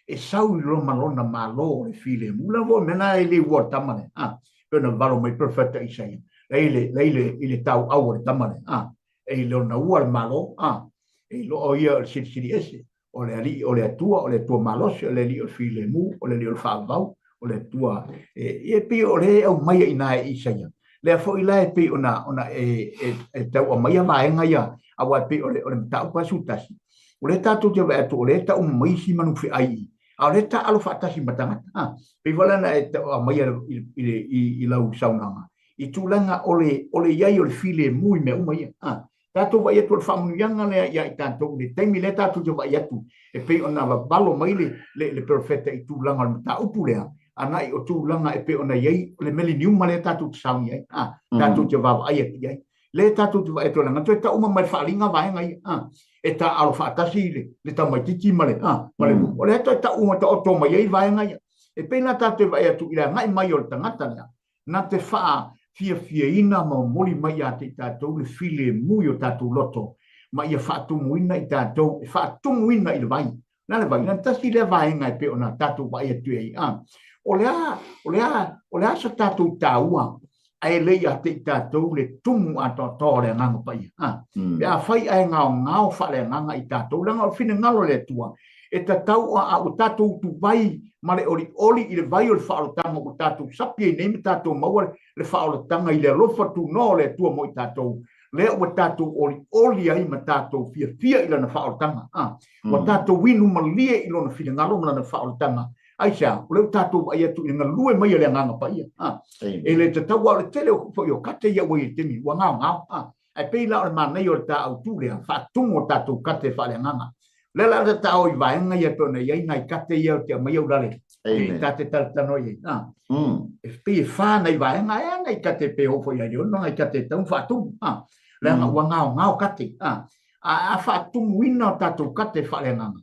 e sau i loma lona malo o le filemu. La foi mea na e le ua o le tama lea, a, pei ona valo mai profeta Isaia, la i le, la i le, i le tauau o le tama lea, a, e i lona ua le Malo, a, e iloa o ia o le Silisili Ese, o le Alii o le Atua, o le Atua malosi, o le Alii o le filemu, o le Alii o le faavavau, o le Atua e, e pei o lea e aumaia i ina e Isaia. Lea foi la e pei ona, ona e, e, e tau aumaia vaega ia, aua e pei o le, o le mataupu a 11. O lea tatou te vaai atu, o lea e tau mai isi manufeai i, a o lea e taaalo faatasi ma tagata. A, pei foi la na e tau aumaia i, i, i, i lau saunoaga, i tulaga o le, o le i ai o le filemu i mea uma ia. A, tatou vaai atu o le faamanuiaga lea ia i tatou i le taimi lea tatou te vaai atu e pei ona vavalo mai le, le, le perofeta i tulaga o le mataupu lea, ana'i o tulaga e pei ona i ai le meleniuma lea tatou te sauni ai, a, tatou te vaavaai atu i ai. Lea tatou te vaai atu leaga toe tau uma mai le faaaliga vaega ia, a, e taaalo faatasi le, le tamaitiiti ma le, a, ma le, o lea toe tau uma taoto mai ai vaega ia. E pei la tatou te vaai atu i le agai mai o le tagata lea, na te faafiafiaina ma momoli mai ia te i tatou le filemu i o tatou loto, ma ia faatumuina i tatou, e faatumuina i le vai. Na le vai, na tasi lea vaega e pei ona tatou vaai atu ai. A, o le a, o le a, o le a sa tatou taua ae le ia te i tatou le tumu atoatoa o le Agaga Paia. A, pe afai ae gaogao faaleagaga i tatou, leaga o le finagalo o le Atua, e tatau a, a ua tatou utuvai ma le olioli i le vai o le faaolataga ua tatou sapi ai nei ma tatou maua le faaolataga i le alofa tunoa o le Atua mo i tatou, lea ua tatou olioli ai ma tatou fiafia i lana faaolataga. A, ua tatou inu malie i lona finagalo ma lana faaolataga. Aisea? O lea ua tatou vaai atu i le galue mai o le Agaga Paia. A, e le tatau a o le tele foi o kate ia ua i le taimi ua gaogao. A, ae pei la o le manaia o le ta autu lea, faatumu o tatou kate faaleagaga. O lea la o le ta o i vaega ia pei ona i ai nai kate ia o te aumaia ulale e ta te talatalanoa i ai. A, e pei e fa nai vaega, e a nai kate pe oo foi i ai le ono nai kate e tatau ona faatumu. A, leaga ua gaogao kate. A, a faatumuina o tatou kate faaleagaga,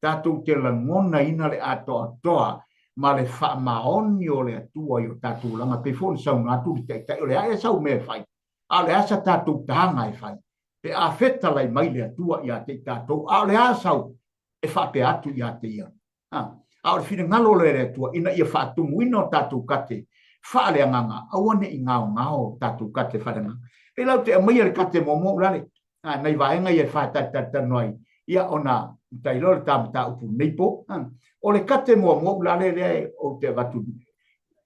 tatou te lagonaina le atoatoa ma le faamaoni o le Atua i o tatou olaga, pei foi ona saunoa atu le Taitai, o le a ea sau mea e fai, a o le a sa tatou taga e fai, pe a fetalai mai le Atua ia te i tatou, a o le a sau e faapea atu ia te ia. A, a o le finagalo lea o le Atua, ina ia faatumuina o tatou kate faaleagaga, aua ne i gaogao o tatou kate faaleagaga. Pei la ou te aumaia le kate muamua ulale, a, nai vaega ia e faatalitalitalanoa ai, ia ona matai loa le ta mataupu i lenei po. A, o le kate muamua ulale lea ou te avatu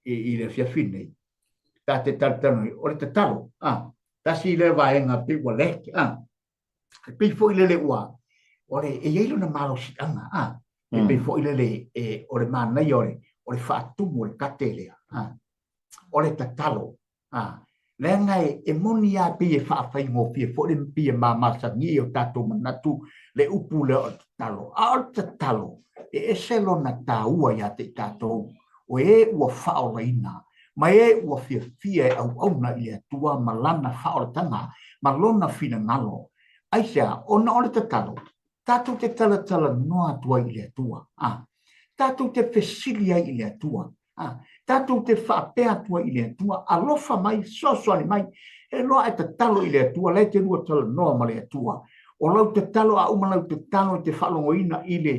i le afiafi lenei, ta te talitali ai, o le tatalo, a, tasi lea vaega pei ua lack, a, e pei foi lele ua, o le, e i ai lona malosiaga, a, e pei foi lele, e, o le manaia o le, o le faatumu o le kate lea, a, o le tatalo, A, leaga e, e moni lava pei e faafaigofie foi le pei e mamasani i o tatou manatu le upu lea o le tatalo. A o le tatalo, e ese lona taua ia te i tatou, o e ua faaolaina, ma e ua fiafia e auauna i le Atua ma Lana faaolataga ma Lona finagalo. Aisea? Ona o le tatalo, tatou te talatalanoa atu ai i le Atua. A, tatou te fesili ai i le Atua. A, tatou te faapea atu ai i le Atua, alofa mai, fesoasoani mai. E loa e tatalo i le Atua, la e te lua talanoa ma le Atua. O lau tatalo, a uma lau tatalo e te faalogoina i le,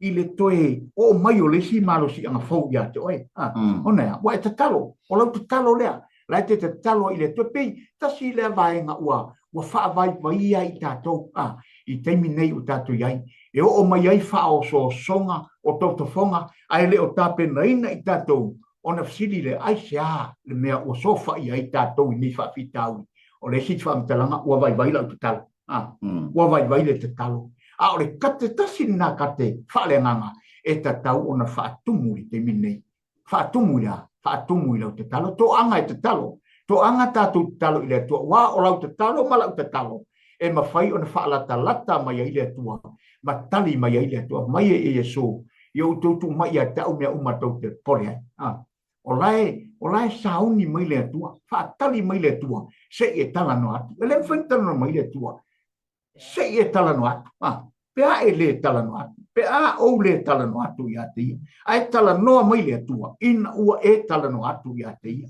i le toe oo mai o le isi malosiaga fou ia te oe. A, ona e a? Ua e tatalo, o lau tatalo lea, la e te tatalo ai i le Atua. Pei tasi lea vaega ua, ua faavaivaia i tatou, a, i taimi nei ua tatou i ai, e oo mai ai faaosoosoga o totofoga, ae le o tapenaina i tatou ona fesili lea, aisea le mea ua sofaia ai tatou i nei faafitauli? O le isi faamatalaga, ua vaivai lau tatalo, a, ua vaivai le tatalo. A o le kate tasi lena kate faaleagaga e tatau ona faatumu i le taimi lenei. Faatumu i le a? Faatumu i lau tatalo. Toaga e tatalo. Toaga tatou tatalo i le Atua, aua o lau tatalo ma lau tatalo e mafai ona faalatalata mai ai le Atua ma tali mai ai le Atua. Mai e Iesu, ia outou tuu mai ia te au mea uma tou te popole ai. A, o la e, O la e sauni mai le Atua, faatali mai le Atua se i e talanoa atu. E le mafai ona talanoa mai le Atua se i e talanoa atu. A, pe a e le talanoa atu, pe a ou le talanoa atu ia te ia, ae talanoa mai le Atua ina ua e talanoa atu ia te ia.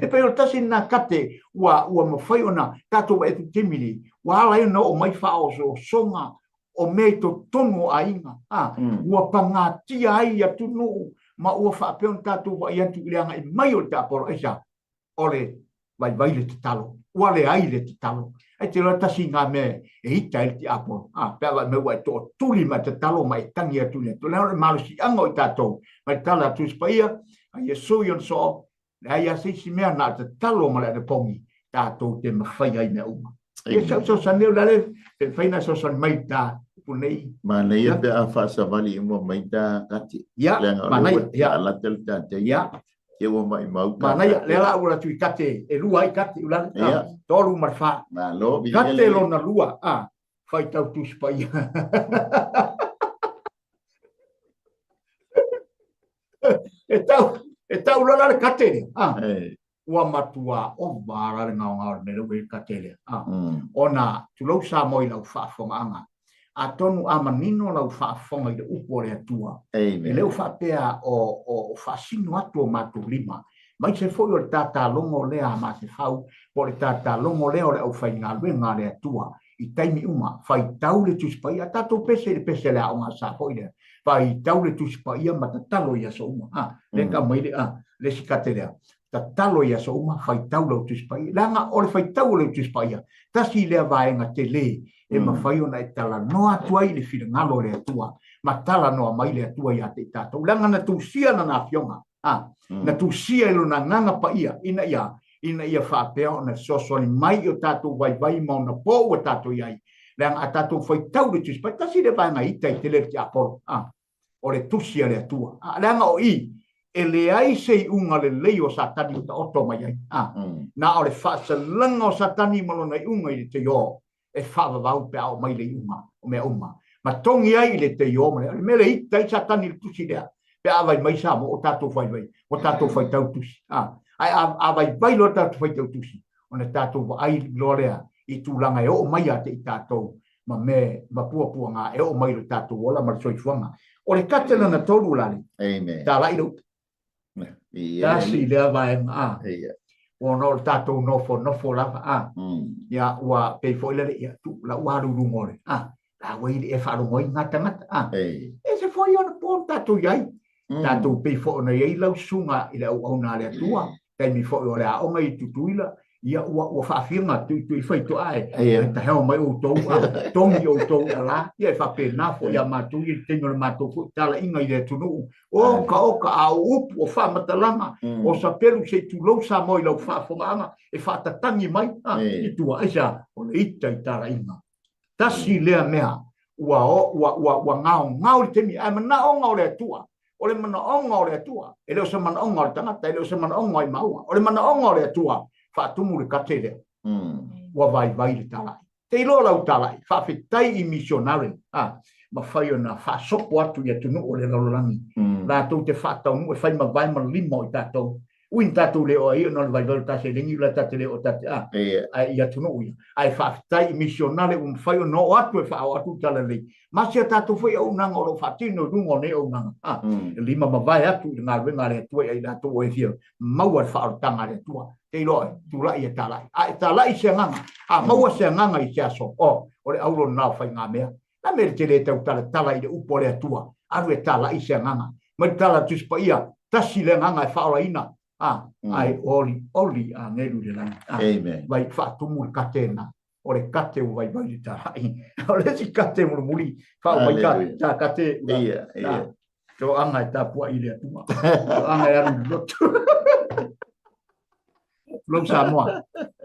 E pei o le tasi lena kate ua, ua mafai ona tatou vaai atu i le taimi lenei, ua ala ai ona oo mai faaosoosoga o mea i totonu o aiga, a, ua pagatia ai atunuu ma ua faapea ona tatou vaai atu i le agai mai o le tiapolo. Aisea? O le vaivai le tatalo, ua leai le tatalo. Ae te iloa tasi lena mea e ita ai le tiapolo, a, pe a vaai mai ua e tootuli ma e tatalo ma e tagi atu i le Atua. Leaga o le malosiaga o i tatou, mai le tala a Tusi Paia a Iesu i ona soo, Leai lava se isi mea na o le tatalo ma le anapogi tatou te mafai ai mea uma. Ia sau fesoasoani o le ale pe mafai ona fesoasoani mai ta upu nei. Manaia pe a faasavali uma mai ta kati. Ia, Leaga o lea manaia, ua ia. taalata le tatai. Ia. Te ua maimau ta Manaia, kate. lea la ua atu i kate, e lua ai kate, ulale, Ia. 3 ma le 4. Malo, viia Kate le. lona lua, a, faitau Tusi Paia. E tau, e tau loa la le kate lea. Ah. Eh. Ua matua ova la le gaogao o le mea lea ua i ai le kate lea. Ah. Ona tulou Samoa i lau faafofogaaga. Atonu a manino lau faafofoga i le upu o le Atua, Amen. e le o faapea o, o, o faasino atu o matou lima, maise foi o le tatalogo lea a Masefau, po o le tatalogo lea o le aufaigaluega a le Atua, i taimi uma, faitau le Tusi Paia, a tatou pese i le pese a le Aoga Sa foi lea, faitau le Tusi Paia ma tatalo i aso uma. A, lea tau mai le, a, le isi kate lea, tatalo i aso uma, faitau lau Tusi Paia. Leaga o le faitau o lau Tusi Paia, tasi lea vaega tele e mafai ona e talanoa atu ai i le finagalo o le Atua, ma talanoa mai le Atua ia te i tatou. Leaga na tusia lana afioga, a, na tusia i lona agaga paia, ina ia, ina ia faapea ona fesoasoani mai i o tatou vaivai ma ona po ua tatou i ai, leaga a tatou faitau i le Tusi Paia, tasi lea vaega ita i tele le tiapolo, a, o le Tusi a le Atua. A, leaga o i, e leai se iuga lelei o Satani ua taoto mai ai, a, na o le faasalaga o Satani ma lona iuga i le teio, e faavavau pe a oo mai le iuga o mea uma, ma togi ai i le teio ma le, o le mea lea e ita ai Satani i le tusi lea, pe a vaivai Samoa o tatou vaivai, ua tatou faitau tusi, a, ae a, a vaivai loa tatou faitau tusi, ona tatou vaai loa lea i tulaga e oo mai ia te i tatou ma mea ma puapuaga e oo mai i lo tatou ola ma le soifuaga. O le kate lona tolu lale, Amen. talai le uta. Tasi lea vaega a. Ona o le tatou nofonofo lava a. Ia ua pei foi lele ia tu la ua alu i luga o le a. La ua i le e faalogo ai ngā tagata a. E se foi ona po tatou i ai. Tatou pei foi ona i ai lau susuga i le auauna a le Atua. Taimi foi o le aoga i Tutuila, ia ua ua faafiaga tuitui faitoa e Ia. e taheo mai outou a togi outou i ala ia e faapena foi ia matou i le taimi o le matou foi talaiga i le atunuu o ka oka a o upu o faamatalaga o sapelu se i tulou Samoa i lau faafofogaaga e faatatagi mai a i tua aisea o le ita i talaiga tasi lea mea ua ua ua ua gaogao i le taimi ae manaoga o le Atua O le manaoga o le Atua, e le o se manaoga o le tagata, e le o se manaoga o maua. O le manaoga o le Atua, faatumu le kate lea. Ua vaivai le talai. Te iloa lau talai, faafetai i misionare, a, mafai ona faasopo atu i atunuu o le lalolagi. Latou te faataunuu e fai mavae ma lima o i tatou. Ui ina tatou le oo ai ona o le vaivai o le ta seleni la ta te le oo ta te a, ae i atunuu ia. Ae faafetai i misionare ua mafai ona oo atu e faaoo atu le talalelei. Ma si a tatou foi auaunaga o lo o faatino i luga o nei auaunaga, a, e lima mavae atu i le galuega a le Atua ia i latou o e fia maua le faaolataga a le Atua. Te iloa e tulai e talai. A e talai se agaga, a maua se agaga i se aso, o, o le aulo lena o faigamea. Na mea te le tautalatala i le upu a le Atua, alu e talai se agaga. Mai le tala a Tusi Paia, tasi le agaga e faaolaina, a, ae olioli agelu i le lagi. A, Amen. vai faatumu le kate na, o le kate ua vaivai le talai. O le isi kate mulimuli, faaumai ta, Hallelujah. ta kate, ua, Ia, ia. ta, toaga e tapuai i le Atua. Toaga e alu i le lotu. Tulou Samoa,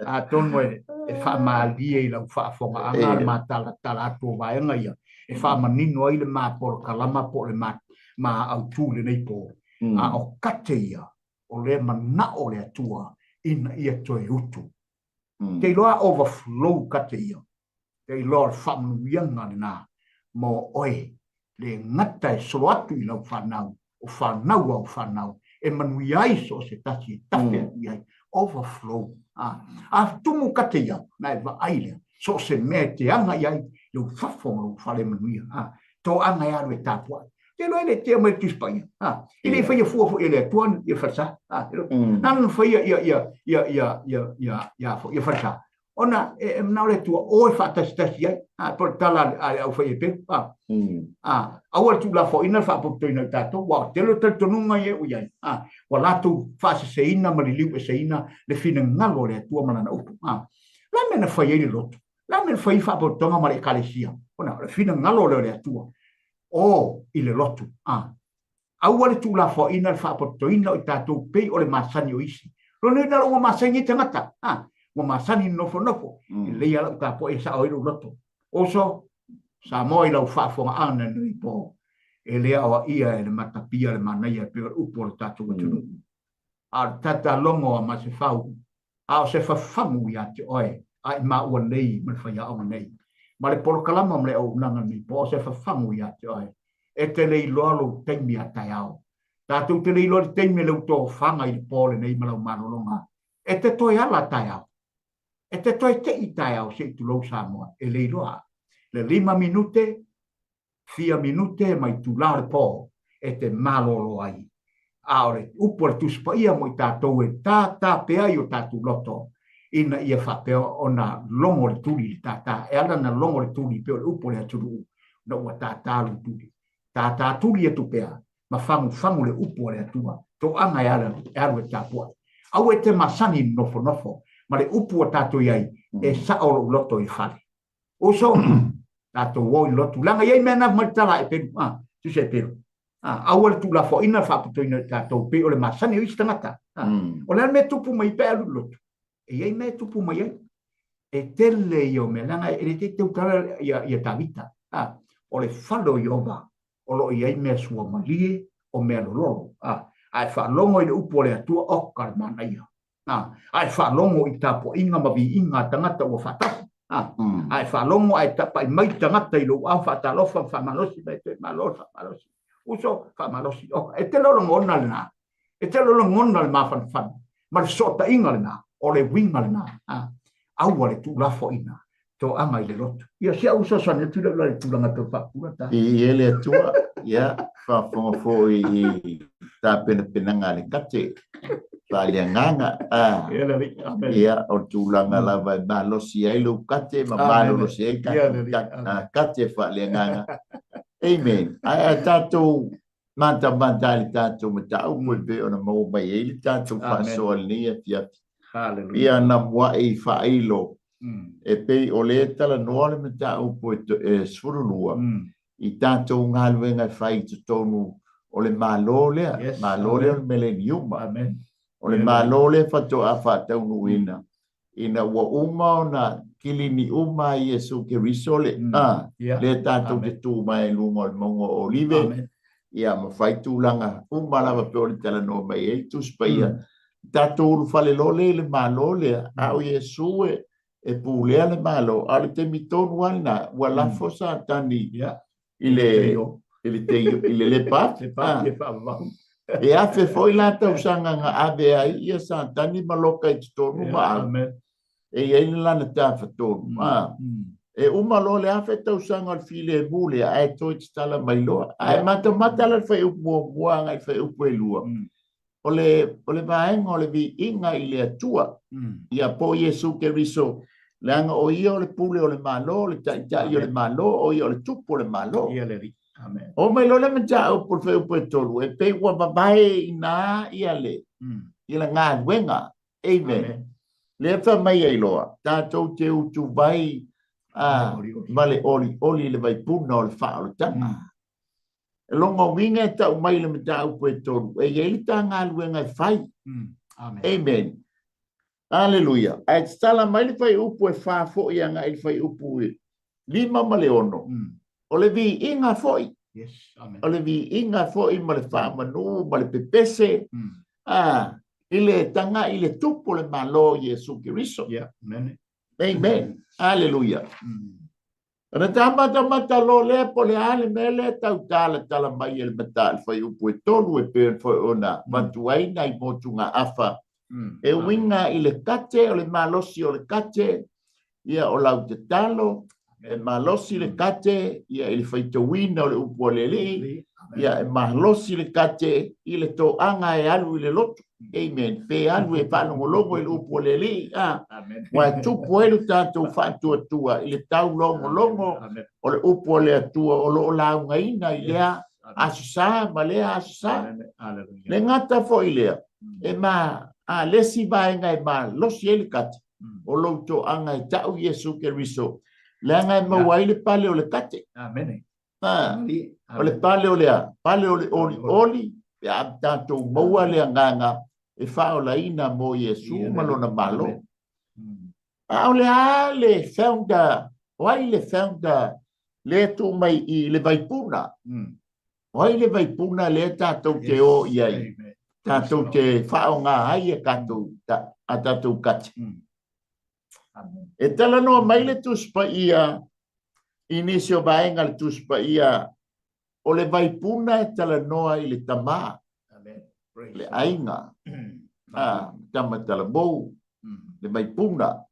atonu e, e faamalie i lau faafogaaga le matalatala atu o vaega ia, e faamanino ai le ma polokalama po o le ma, ma autu i lenei po. A o kate ia, o lea manao le Atua ina ia toe utu. Te iloa overflow kate ia. Te iloa o le faamanuiaga lena mo oe, le gata e solo atu i lau fanau, o fanau au fanau, e e manuia ai so o se tasi e tafe atu i ai. Overflow. A, a tumu kate ia, na e vaai lea, so o se mea e te aga i ai, lou fafo ma lou fale manuia. A, toaga e alu e tapuai. Te iloa e le tea mai le Tusi Paia. A, e le i faia fua foi e le Atua ia falesa. A, nana na faia ia, ia, ia, ia, ia, ia, ia, ia falesa. Ona e manao le Atua o e faatasitasi ai. A, po o le tala a le aufai Heperu. A, a, aua le tuulafoaiina le faapotopotoina o i tatou, aua o tele o talitonuga ia ua i ai. A, ua latou faaseseina ma liliueseina le finagalo o le Atua ma Lana upu. A, o le a le mea na fai ai le lotu? O le a le mea na fai ai faapotopotoga ma le Ekalesia? Ona o le finagalo lea o le Atua o i le lotu. A, Aua le tuulafoaiina le faapotopotoina o i tatou pei o le masani o isi. Lona uiga ua masani ai tagata, a, ua masani nofonofo, e lelei lava lau tapuai e sao ai lou loto. Uso, Samoa i lau faafofogaaga i lenei po, e le aoaia e le matapia le manaia e pei o le upu o le tatou atunuu. A o le tatalogo a Masefau a o se fafagu ia te oe a i maua nei ma le faiaoga nei, ma le polokalama ma le auaunaga nei, po o se fafagu ia te oe, e te le iloa lou taimi a taeao. Tatou te le iloa le taimi e le utofaga i le po lenei ma lau malologa. E te toe ala taeao. E te toe tei taeao se i tulou Samoa, e le iloa. Le lima minute, fia minute ma itulā o le pō e te malōlō ai. A o le upu a le Tusi Paia mo i tatou e tātā pea i o tatou loto, ina ia faapea ona logo le tuli i le tātā. E ala ona logo le tuli pei o le upu a le atunuu, ona ua tātā lou tuli. Tātā tuli atu pea ma fagufagu le upu a le Atua, toaga e alu e alu e tapuai. Aua e te masani nofonofo ma le upu ua tatou i ai, e sao lou loto i le fale. Uso, tatou o i lotu. Leaga e i ai mea na mai le tala a Eperu, a, tusi a Eperu. A, aua le tuulafoaiina le faapotoina i tatou pei o le masani o isi tagata. A, o le a le mea e tupu mai pe a alu i le lotu? E i ai mea e tupu mai ai. E tele ia o mea, leaga e le te tautala ia, ia Tavita. A, o le fale o Ieova, o lo o i ai mea suamalie o mea lololo. A, a e faalogo i le upu a le Atua, oka le manaia. A, a e faalogo i tapuaiga ma viiga a tagata ua faatasi. A, a e faalogo ae tapai mai le tagata i lou ao faatalofa ma faamalosi mai toe malo faamalosi. Uso faamalosi. Oka, e tele o lagona lena. E tele o lagona le mafanafana ma le fesootaiga lena, o le uiga lena. A, aua le tuulafoaiina toaga i le lotu. Ia, si au fesoasoani atu lea i le tulaga tau faapula ta. I e le Atua, ia, faafofoga foi i tapenapenaga a le kate, faaleagaga, a, Ia le Alii, amen. ia, o le tulaga lava e malosi ai lou kate ma Amen. malolosi ai Ia tatou le Alii, ka- amen. a, kate faaleagaga. Amen. Ae a tatou matamata i le tatou mataupu e pei ona maua mai ai le tatou faasoa i lenei afiafi. Hallelujah. Ia na mua'i faailo e pei o lea e talanoa le mataupu e 12 i tatou galuega e fai i totonu o le Malo lea, Yes, Malo lea o amen. le Mileniuma. Amen. O le Malo lea faatoa faataunuuina ina ua uma ona kilini uma e Iesu Keriso le, a, Yeah. lea tatou te Amen. tu mai i luga o le mauga o Olive, Amen. ia ma fai tulaga uma lava pei ona talanoa mai ai le Tusi Paia. Tatou ulufale loa lea i le Malo lea, a o Iesu e, e pulea le Malo, a o le taimi tonu lava lena, ua lafo Satani Yeah. i le, i le, teio, i le lepa afi. Lepa Ah. afi e faavavau. E afe foi la tausaga na ave ai ia Satani ma loka i totonu ma Yeah, ave. amen. E i ai le lana tafatolu. Ah. E uma loa le afe tausaga o le filemu lea, ae toe tatala mai loa. Ae matamata la le fuaiupu muamua agai i le fuaiupu e lua. O le, o le vaega o le viiga i le Atua. Ia po o Iesu Keriso, leaga o ia o le pule o le Malo, o le taitai o le Malo, o ia o le tupu o le Malo. Ia le Alii. Amen. Oo mai loa le mataupu o le fuaiupu e tolu, e pei ua vavae i ina ia le, ia le galuega. Amen. Amen. Lea fai mai ai loa, tatou te utuvai a, ma le olioli i le vaipuna o le faaolataga. E lona uiga e tau mai i le mataupu e tolu, e i ai le ta galuega e fai. Amen. Amen. Aleluia. Ae tatala mai le fuaiupu e fa foi agai i le fuaiupu e lima ma le ono. O le viiga foi. Yes. Amen. O le viiga foi ma le faamanu ma le pepese a, i le tagai i le tupu o le Malo Iesu Keriso. Yeah. Amen. Amen. Aleluia. Ona ta matamata loa lea po o le a le mea lea e tau talatala mai e le mata le fuaiupu e 3 e pei foi ona avatu ai nai motugaafa e uiga i le kate, o le malosi o le kate, ia o lau tatalo, e malosi le kate ia i le faitauina o le upu a le Alii, ia e malosi le kate i le toaga e alu i le lotu. Amen. Pe alu e faalogologo i le upu a le Alii, a ua e tupu ai lo tatou faatuatua i le taulogologo o le upu a le Atua o lo o laugaina i lea Aso Sa ma lea Aso Sa. Le gata foi lea, e ma a le isi vaega e malosi ai le kate, o lou toaga e tau Iesu Keriso, leaga e maua ai le pale o le kate. Amen. O le pale o le a? Pale o le olioli, pe a tatou maua le agaga e faaolaina mo Iesu ma lona Malo. A o le a le founder, o ai le founder lea tuu mai i le Vaipuna? O ai le Vaipuna lea tatou te o i ai, tatou te faaaoga ai a tatou, a tatou kate? E talanoa mai le Tusi Paia i nisi o vaega o le Tusi Paia, o le Vaipuna e talanoa i le tama, le aiga, a, tama talavou, le Vaipuna.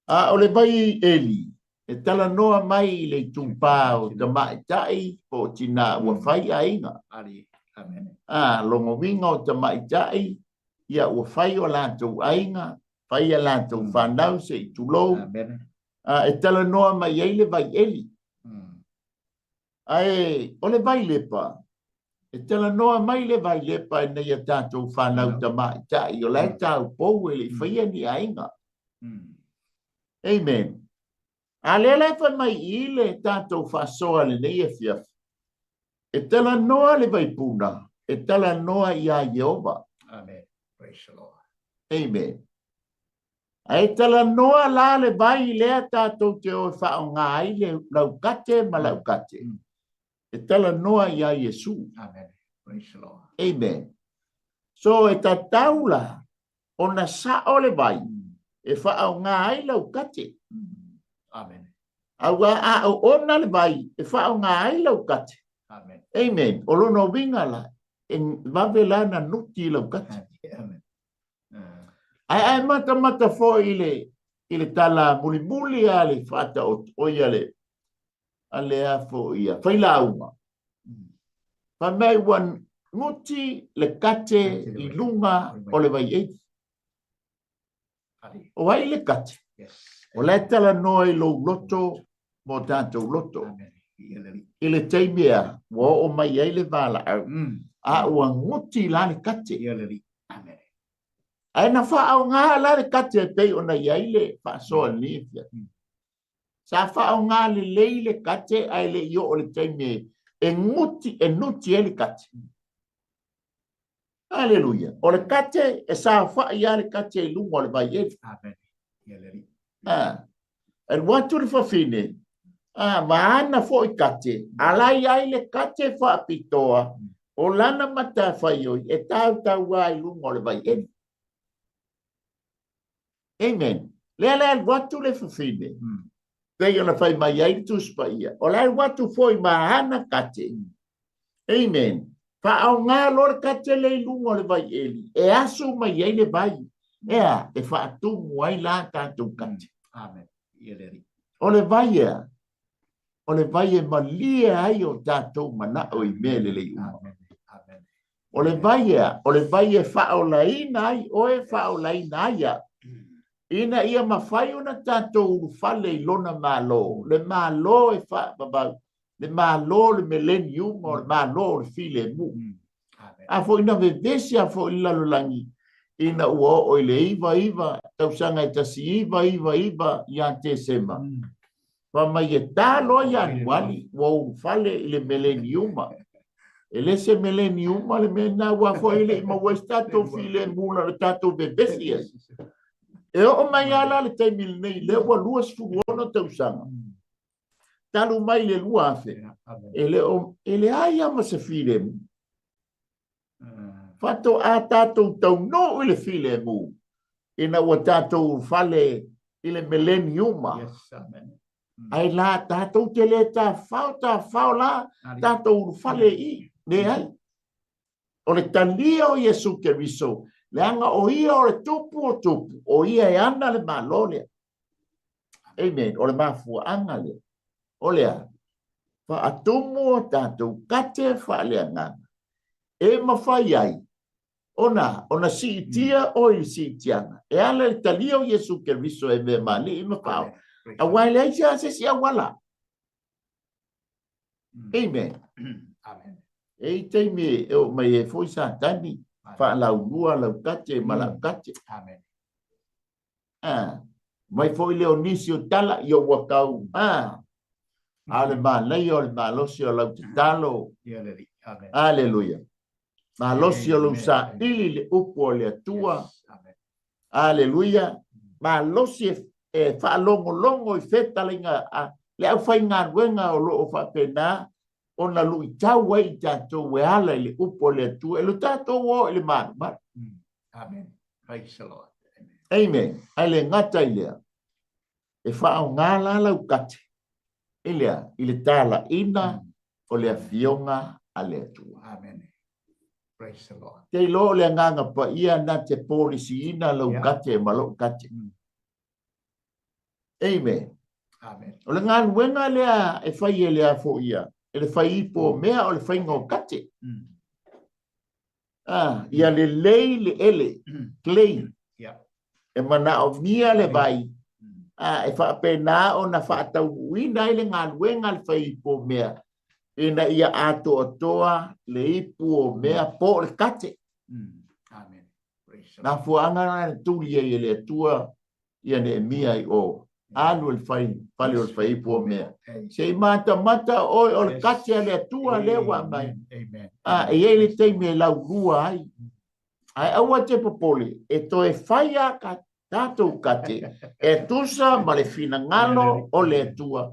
A o le vai Eli, e talanoa mai i le itupa o tamaitai po o tinā ua fai aiga. A, lona uiga o tamaitai, ia ua fai o latou aiga, fai a latou fanau se i tulou, a, e talanoa mai ai le vai Eli. Ae o le vai Lepa, e talanoa mai le vai Lepa i nai a tatou fanau tamaitai, o la e taupou e le i faia ni aiga. Amen. A lea la e fai mai i le tatou faasoa lenei afiafi, e talanoa le Vaipuna, e talanoa iā Ieova. Amen. Praise the Lord. Amen. Ae talanoa la le vai lea tatou te o e faaaoga ai le laukate ma laukate. E talanoa iā Iesu. Amen. Praise the Lord. Amen. So e tatau la ona sao le vai e faaaoga ai laukate. Amen. Aua a oona le vai e faaaoga ai laukate. Amen. Amen. O lona uiga la, e vave la na nuti i laukate. Amen. Ae ae matamata foi i le i le tala mulimuli a le faataoto, o ia le a le a foi ia failauga. Fai mai ua guti le kate i luga o le vai eli. O ai le kate? O la e talanoa i lou loto mo tatou loto. I le taimi ea ua oo mai ai le valaau, a ua guti la le kate. Ae na faaaoga la le kate e pei ona i ai le faasoa i lenei afiafi. Sa faaaoga lelei le kate ae le i oo i le taimi e guti, e nuti ai le kate. Aleluia. O le kate, e saofai lava le kate i luga o le vai eli. Amen. Ia le Alii. Ah. E alu atu le fafine, ah, ma ana foi kate, a la i ai le kate faapitoa o lana matafaioi e tautauā i luga o le vai eli. Amen. Lea la e alu atu le fafine, pei ona fai mai ai le Tusi Paia, o la e alu atu foi ma ana kate. Amen. Faaaoga loa le kate lea i luga o le vai eli, e asu mai ai le vai, ea, e faatumu ai la tatou kate. Amen. Ia le Alii. O le vai ea, o le vai e malie ai o tatou manao i mea lelei uma. Amen. Amen. O le vai ea, o le vai e faaolaina ai oe, faaolaina ai au, ina ia mafai ona tatou ulufale i lona Malo, le Malo e faavavau, le Malo o le Mileniuma, o le Malo o le Filemu. A foi na vevesi a foi le lalolagi ina ua oo i le 99 tausaga e 1999 ia Tesema, Fai mai e ta loa Ianuali ua ulufale i le meleniuma. E le se meleniuma le mea lena aua foi e le i maua ai se tatou filemu na o le tatou vevesi ai. E oo mai lava la le taimi lenei, lea ua 26 tausaga talu mai le 2000, e le o, e leai lava ma se filemu. Faatoa tatou taunuu i le filemu ina ua tatou ulufale i le meleniuma. Yes, amen. Ae la tatou te le tafao tafao la tatou ulufale i i. Leai. O le talia o Iesu Keriso, leaga o Ia o le Tupu o tupu, o Ia e ana le Malo lea. Amen. O le mafuaaga lea. O le a? Faatumu o tatou kate faaleagaga e mafai ai ona ona siitia oe i le siitiaga e ala i le talia o Iesu Keriso e mea ma Alii ma Faaola. Aua e leai se se isi auala. Amen. Amen. E i taimi e oo mai ai foi Satani faalaulua lau kate ma lau kate. Amen. A, mai foi lea o nisi o tala, ia ua tau, a, a o le manaia o le malosi o lau tatalo. Aleluia. Malosi o lou saili i le upu o le Atua. Aleluia. Malosi e, e faalogologo i fetalaiga a le aufaigaluega o lo o faapena ona luitau ai i tatou e ala i le upu o le Atua, e lo tatou o i le malumalu. Amen. Praise the Lord. Amen. Ae le gata i lea, e faaaoga la lau kate i lea, i le talaina o le Afioga a le Atua. Amen. Praise the Lord. Te iloa o le Agaga Paia na te polisiina lau kate ma lou kate. Amen. Amen. O le galuega lea e fai e le a foi ia, e le fai ipo o mea o le faiga o kate. Ah, ia lelei le ele, clay. Yeah. E manaomia le vai, ah, e faapena ona faataunuuina ai le galuega a le fai ipu o mea, ina ia atoatoa le ipu o mea po o le kate. Amen. Mafuaaga na na tuli ai e le Atua ia Neemia i o, alu e le fai, fale o le faiipu o mea. Se i matamata oe o le kate a le Atua lea ua aumai. A, e i ai le taimi e laulua ai. Ae aua te popole, e toe fai a ka tatou kate e tusa ma le finagalo o le Atua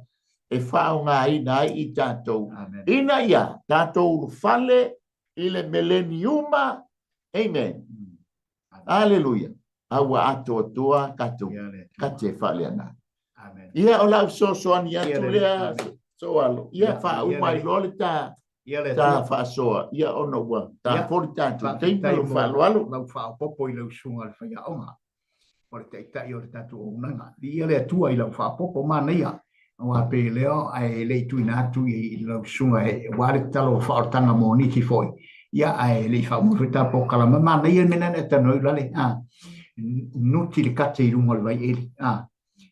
e faaaogaina ai i tatou, ina ia tatou ulufale i le meleniuma. Amen. Aleluia. A ua atoatoa tatou kate faaleagaga. Ia, o lau fesoasoani atu lea, Soalo. Ia, faauma ai loa le ta ta faasoa, ia ona ua ta foli tatou taimi ma lou faaaloalo. Lau faaopoopo i lau susuga i le faiaoga. o le taitai o le tatou auaunaga. Viia le Atua i lau faaopoopo manaia, aua pei lea ae le i tuuina atu i lau susuga aua le tatalo faaolataga mo nisi foi, ia ae le i faauma foi ta polokalame. Manaia le mea lena e talanoa ai Lale, a nuti le kate i luga o le vaieli, a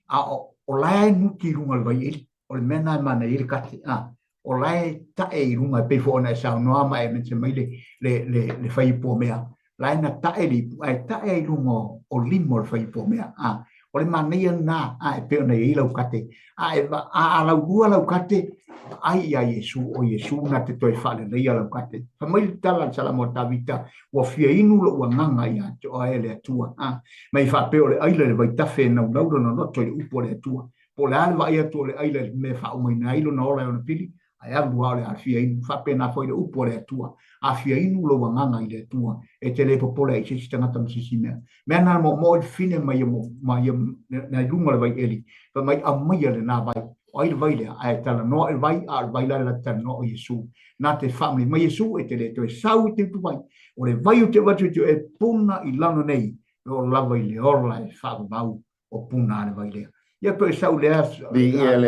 a o la e nuti i luga o le vaieli, o le mea lena e manaia ai le kate, a o la e tae i luga e pei foi ona e saunoa ma e mention mai le, le, le, le faiipu o mea, la e na tae le ipu, ae tae i luga o lima o le faiipu o mea. A, o le manaia lena, a e pei ona i ai lau kate. A e a, a laulua lau kate, vaai ia Iesu, o Iesu na te toe faaleleia lau kate. Fai mai le tala a le Salamo a Tavita, ua fia inu lou agaga ia te oe e le Atua. A, mai faapea o le aila i le vaitafe e naulau lona loto i le upu a le Atua. Po o le a le vaai atu o le aila i le mea e faaumaina ai lona ola e ona pili, ae alu lava o le a fia inu. Faapena foi le upu a le Atua, a fia inu lou agaga i le Atua, e te le popole ai i se isi tagata ma se isi mea. Mea na moomoo i le fine ma ia, ma ia, na i luga o le vaieli, fai mai, aumaia lena vai. O ai le vai lea? Ae talanoa i le vai, a o le vai la le talanoa o Iesu. Na te faamai mai Iesu, e te le toe sau i te utuvai. O le vai ou te avatu ia te oe, e puna i lalo nei, e oo lava i le ola e faavavau o puna a le vai lea. Ia pe sau lea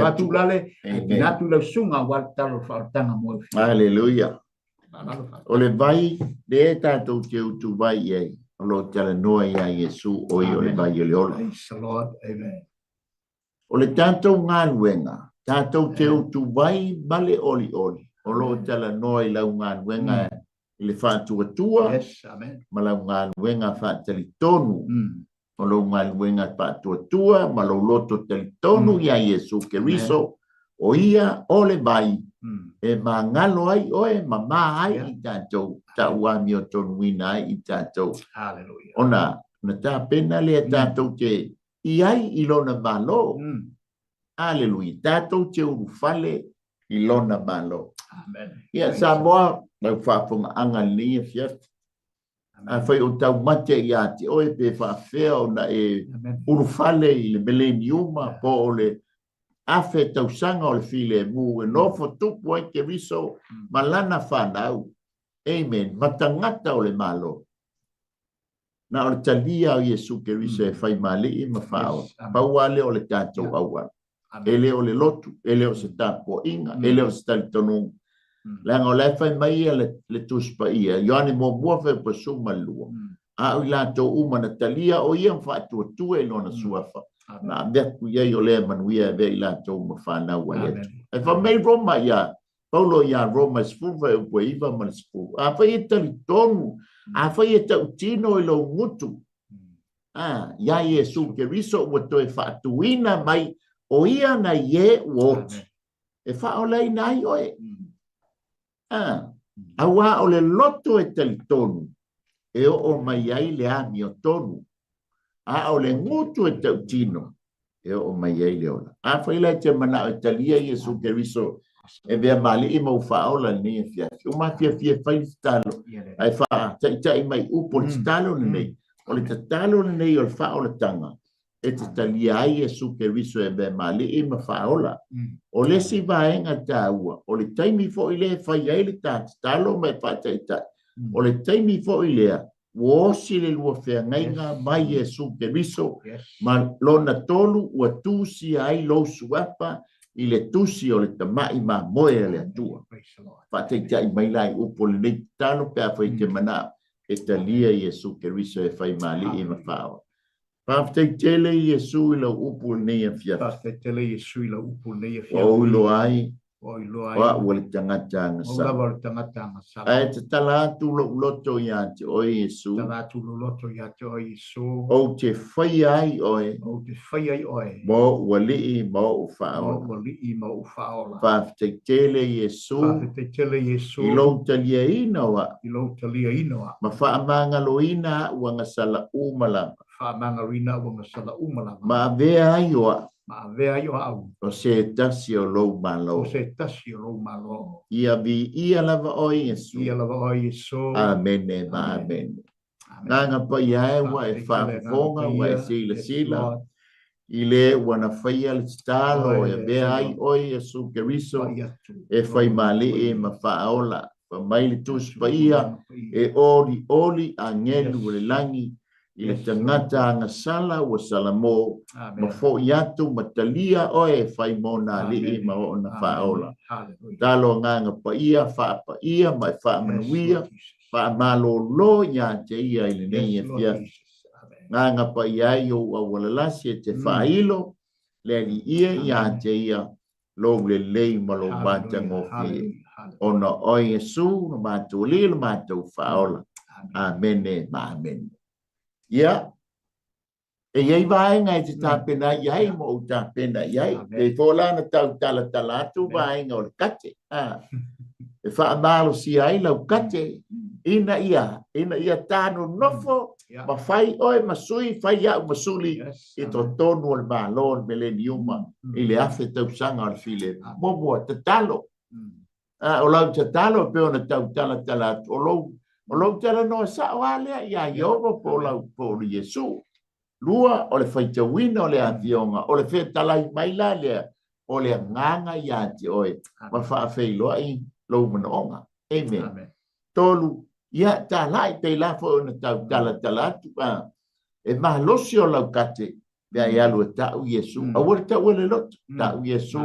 atu lale, ai pina atu lau susuga aua le tatalo faaolataga mo au. Haleluia. O le vai lea tatou te utuvai i ai, o lo o talanoa ia Iesu, o ia o le vai o le ola. Praise the Lord. Amen. O le tatou galuega, tatou te utuvai ma le olioli, o lo o talanoa i lau galuega i le faatuatua Yes, amen. ma lau galuega faatalitonu. O lou galuega faatuatua ma lou loto talitonu iā Iesu Keriso, o Ia o le vai e magalo ai oe ma mā ai i tatou, tau amiotonuina ai i tatou. Ona na tapena lea tatou te i ai i Lona Malo. Aleluia. Tatou te ulufale i Lona Malo. Ia, Samoa, lau faafogaaga i lenei afiafi. Afai o taumate ia te oe pe faafefea ona e ulufale i le meleniuma po o le 1000 tausaga o le filemu e nofo tupu ai Keriso ma lana fanau, amen, ma tagata o le Malo. Na o le talia o Iesu Keriso e fai ma Alii ma Faaola. Pau lava lea o le tatou auala. E le o le lotu, e le o se tapuaiga, e le o se talitonuga. Leaga o la e fai mai ia le Tusi Paia, Ioane muamua Fepuari 12, a o i latou uma na talia o ia ma faatuatua i lona suafa, na ave atu i ai o lea manuia e avea i latou ma fanau a le Atua. Ae fai mai Roma ia Paulo ia Roma e 10 fuaiupu e 9 ma le 10. Afai e talitonu, afai e tautino i lou gutu, iā Iesu Keriso ua toe faatuina mai o ia na ie ua oti, e faaolaina ai oe. Auā o le loto e talitonu e oo mai ai le amiotonu, a o le gutu e tautino e oo mai ai le ola. Afai la e te manao e talia Iesu Keriso e avea ma Alii ma ou faaola i lenei afiafi, ua mafiafia e fai le tatalo, ae faataitai mai upu o le tatalo lenei. O le tatalo lenei o le faaolataga e te talia ai Iesu Keriso e avea ma Alii ma Faaola. O le isi vaega taua, o le taimi foi lea e fai ai le ta tatalo ma e faataitai, o le taimi foi lea ua osi le lua feagaiga mai Iesu Keriso ma lona tolu ua tusia ai lou suafa i le tusi o le Tamai Mamoe a le Atua. Faataitai mai la i upu o lenei tatalo pe afai e te manao e talia Iesu Keriso e fai ma Alii ma Faaola. Faafetai tele Iesu i lau upu i lenei afiafi. Faafetai tele Iesu i lau upu i lenei afiafi. Ua ou iloa ai, Ua ou iloa ai, o au o le tagata agasala. O au lava o le tagata agasala. Ae tatala atu lou loto ia te oe Iesu. Tatala atu lou loto ia te oe Iesu. Ou te faia ai oe. Ou te faia ai oe. Ma ou Alii ma ou Faaola. Ma ou Alii ma ou Faaola. Faafetai tele Iesu. Faafetai tele Iesu. I lou taliaina o au. I lou taliaina o au. Ma faamagaloina au agasala uma lava. Faamagaloina au agasala uma lava. Ma avea ai o au. Ma avea ai o au. O se tasi o lou Malo. O se tasi o lou Malo. Ia viia lava oe Iesu. Viia lava oe Iesu. Amene ma amene. Agaga paia e ua e faafofoga ua e silasila i le ua na faia le tatalo e avea ai oe Iesu Keriso e fai ma Alii ma Faaola. Fai mai le Tusi Paia e olioli agelu o le lagi i le tagata agasala ua salamo ma foʻi atu ma talia oe e fai ma ona alii ma ona faaola. Talo Agaga Paia, faapaia ma e faamanuia, faamalōlō ia te ia i lenei afiafi. Agaga Paia ai ou aualalasi e te faailo le Alii ia te ia lou lelei ma lou matagofie, ona o Iesu lo matou Alii lo matou Faaola. Amene ma amene. Ia, e i ai vaega e te tapena i ai ma ou tapena i ai. Pei foi la ona tau talatala atu vaega o le kate. E faamalosia ai lau kate ina ia, ina ia tānonofo ma fai oe ma sui, fai au ma suli i totonu o le Malo o le Meleniuma i le 1000 tausaga o le filemu. Muamua, tatalo. O lau tatalo e pei ona tau talatala atu, o lou, o lou talanoa sao lava lea iā Ieova po o lau, po o Iesu. Lua, o le faitauina o le afioga, o le fetalai mai la lea o le Agaga iā te oe ma faafeiloai lou manaoga. Amen. Amen. Tolu, ia, talai, pēlā foi ona tau talatala atu, e malosi o lau kate, mea e alu e ta'u Iesu. Aua le ta'ua le loto, ta'u Iesu,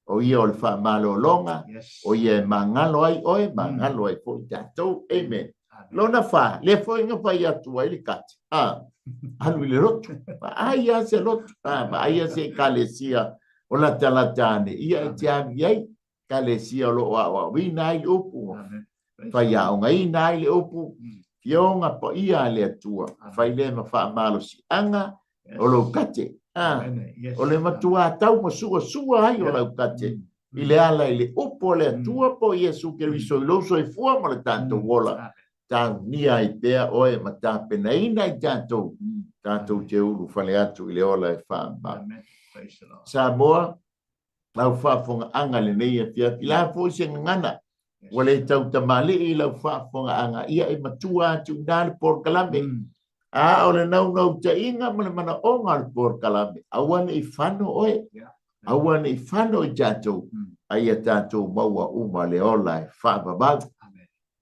o ia o le faamalologa, o ia e magalo ai oe, magalo ai foi tatou. Amen. Lona fa, lea foi na fai atu ai le kate, alu i le loto, vaai lava se loto, vaai lava se ekalesia o latalata ane, ia e te alu i ai, ekalesia o lo o aoaoina ai le upu, faiaogaina ai le upu, fioga paia a le Atua, fai lea ma faamalosiaga o lou kate. O le matuā tau ma suasua ai o lau kate i le ala i le upu a le Atua po o Iesu Keriso i lou soifua ma le tatou ola, taunia ai pea oe ma tapenaina i tatou, tatou te ulufale atu i le ola e faamama. Samoa, lau faafofogaaga i lenei afiafi. La foi se gagana, ua le tau tamalii i lau faafofogaaga, ia e matua atu i ina le polokalame. A o le naunautaiga ma le manaoga o le polokalame, aua ne i fano oe. Aua ne i fano i tatou, a ia tatou maua uma le ola e faavavau.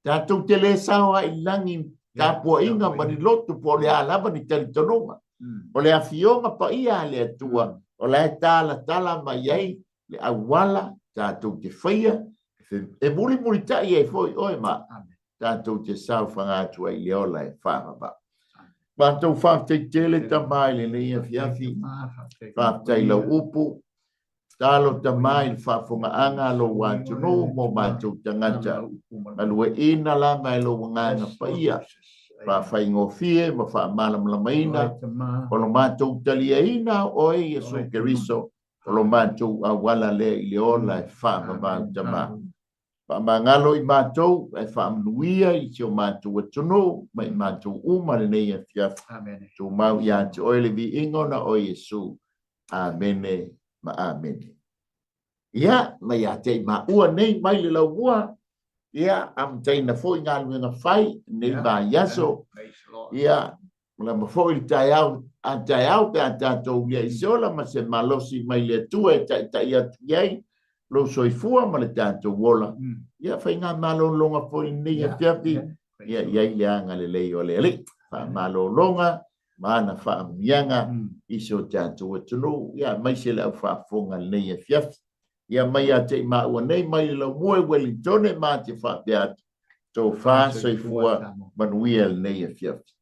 Tatou te le sao ai i lagi tapuaiga ma ni lotu po o le a lava ni talitonuga. O le afioga paia a le Atua, o la e talatala mai ai le auala tatou te faia, e mulimulitai ai foi oe ma au, tatou te saofaga atu ai i le ola e faavavau. Matou faafetai tele Tama i lenei afiafi, faafetai i lau upu, Talo Tama i le faafogaaga a lou atunuu mo matou tagata, galueaiina lava e lou Agaga Paia, faafaigofie ma faamalamalamaina o lo matou taliaina oe Iesu Keriso, o lo matou auala lea i le ola e faavavau Tama. Faamagalo i matou ae faamanuia i si o matou atunuu ma i matou uma lenei afiafi. Tumau ia te oe le viiga ona o Iesu. Amene ma amene. Ia, mai ia te i maua nei mai le laumua, ia, amataina foi galuega fai nei vaiaso, ia, Lava foi le taeao a taeao pe a tatou ulia i se ola ma se malosi mai le Atua e taitai atu i ai lou soifua ma le tatou ola. Ia, faigamalologa foi lenei afiafi, ia i ai le agalelei o le Alii, faamalologa ma ana faamanuiaga i si o tatou atunuu, ia aemaise le au faafofoga i lenei afiafi. Ia mai ia te i maua nei mai le laumua i Wellingtone ma te faapea atu, tofa soifua manuia lenei afiafi.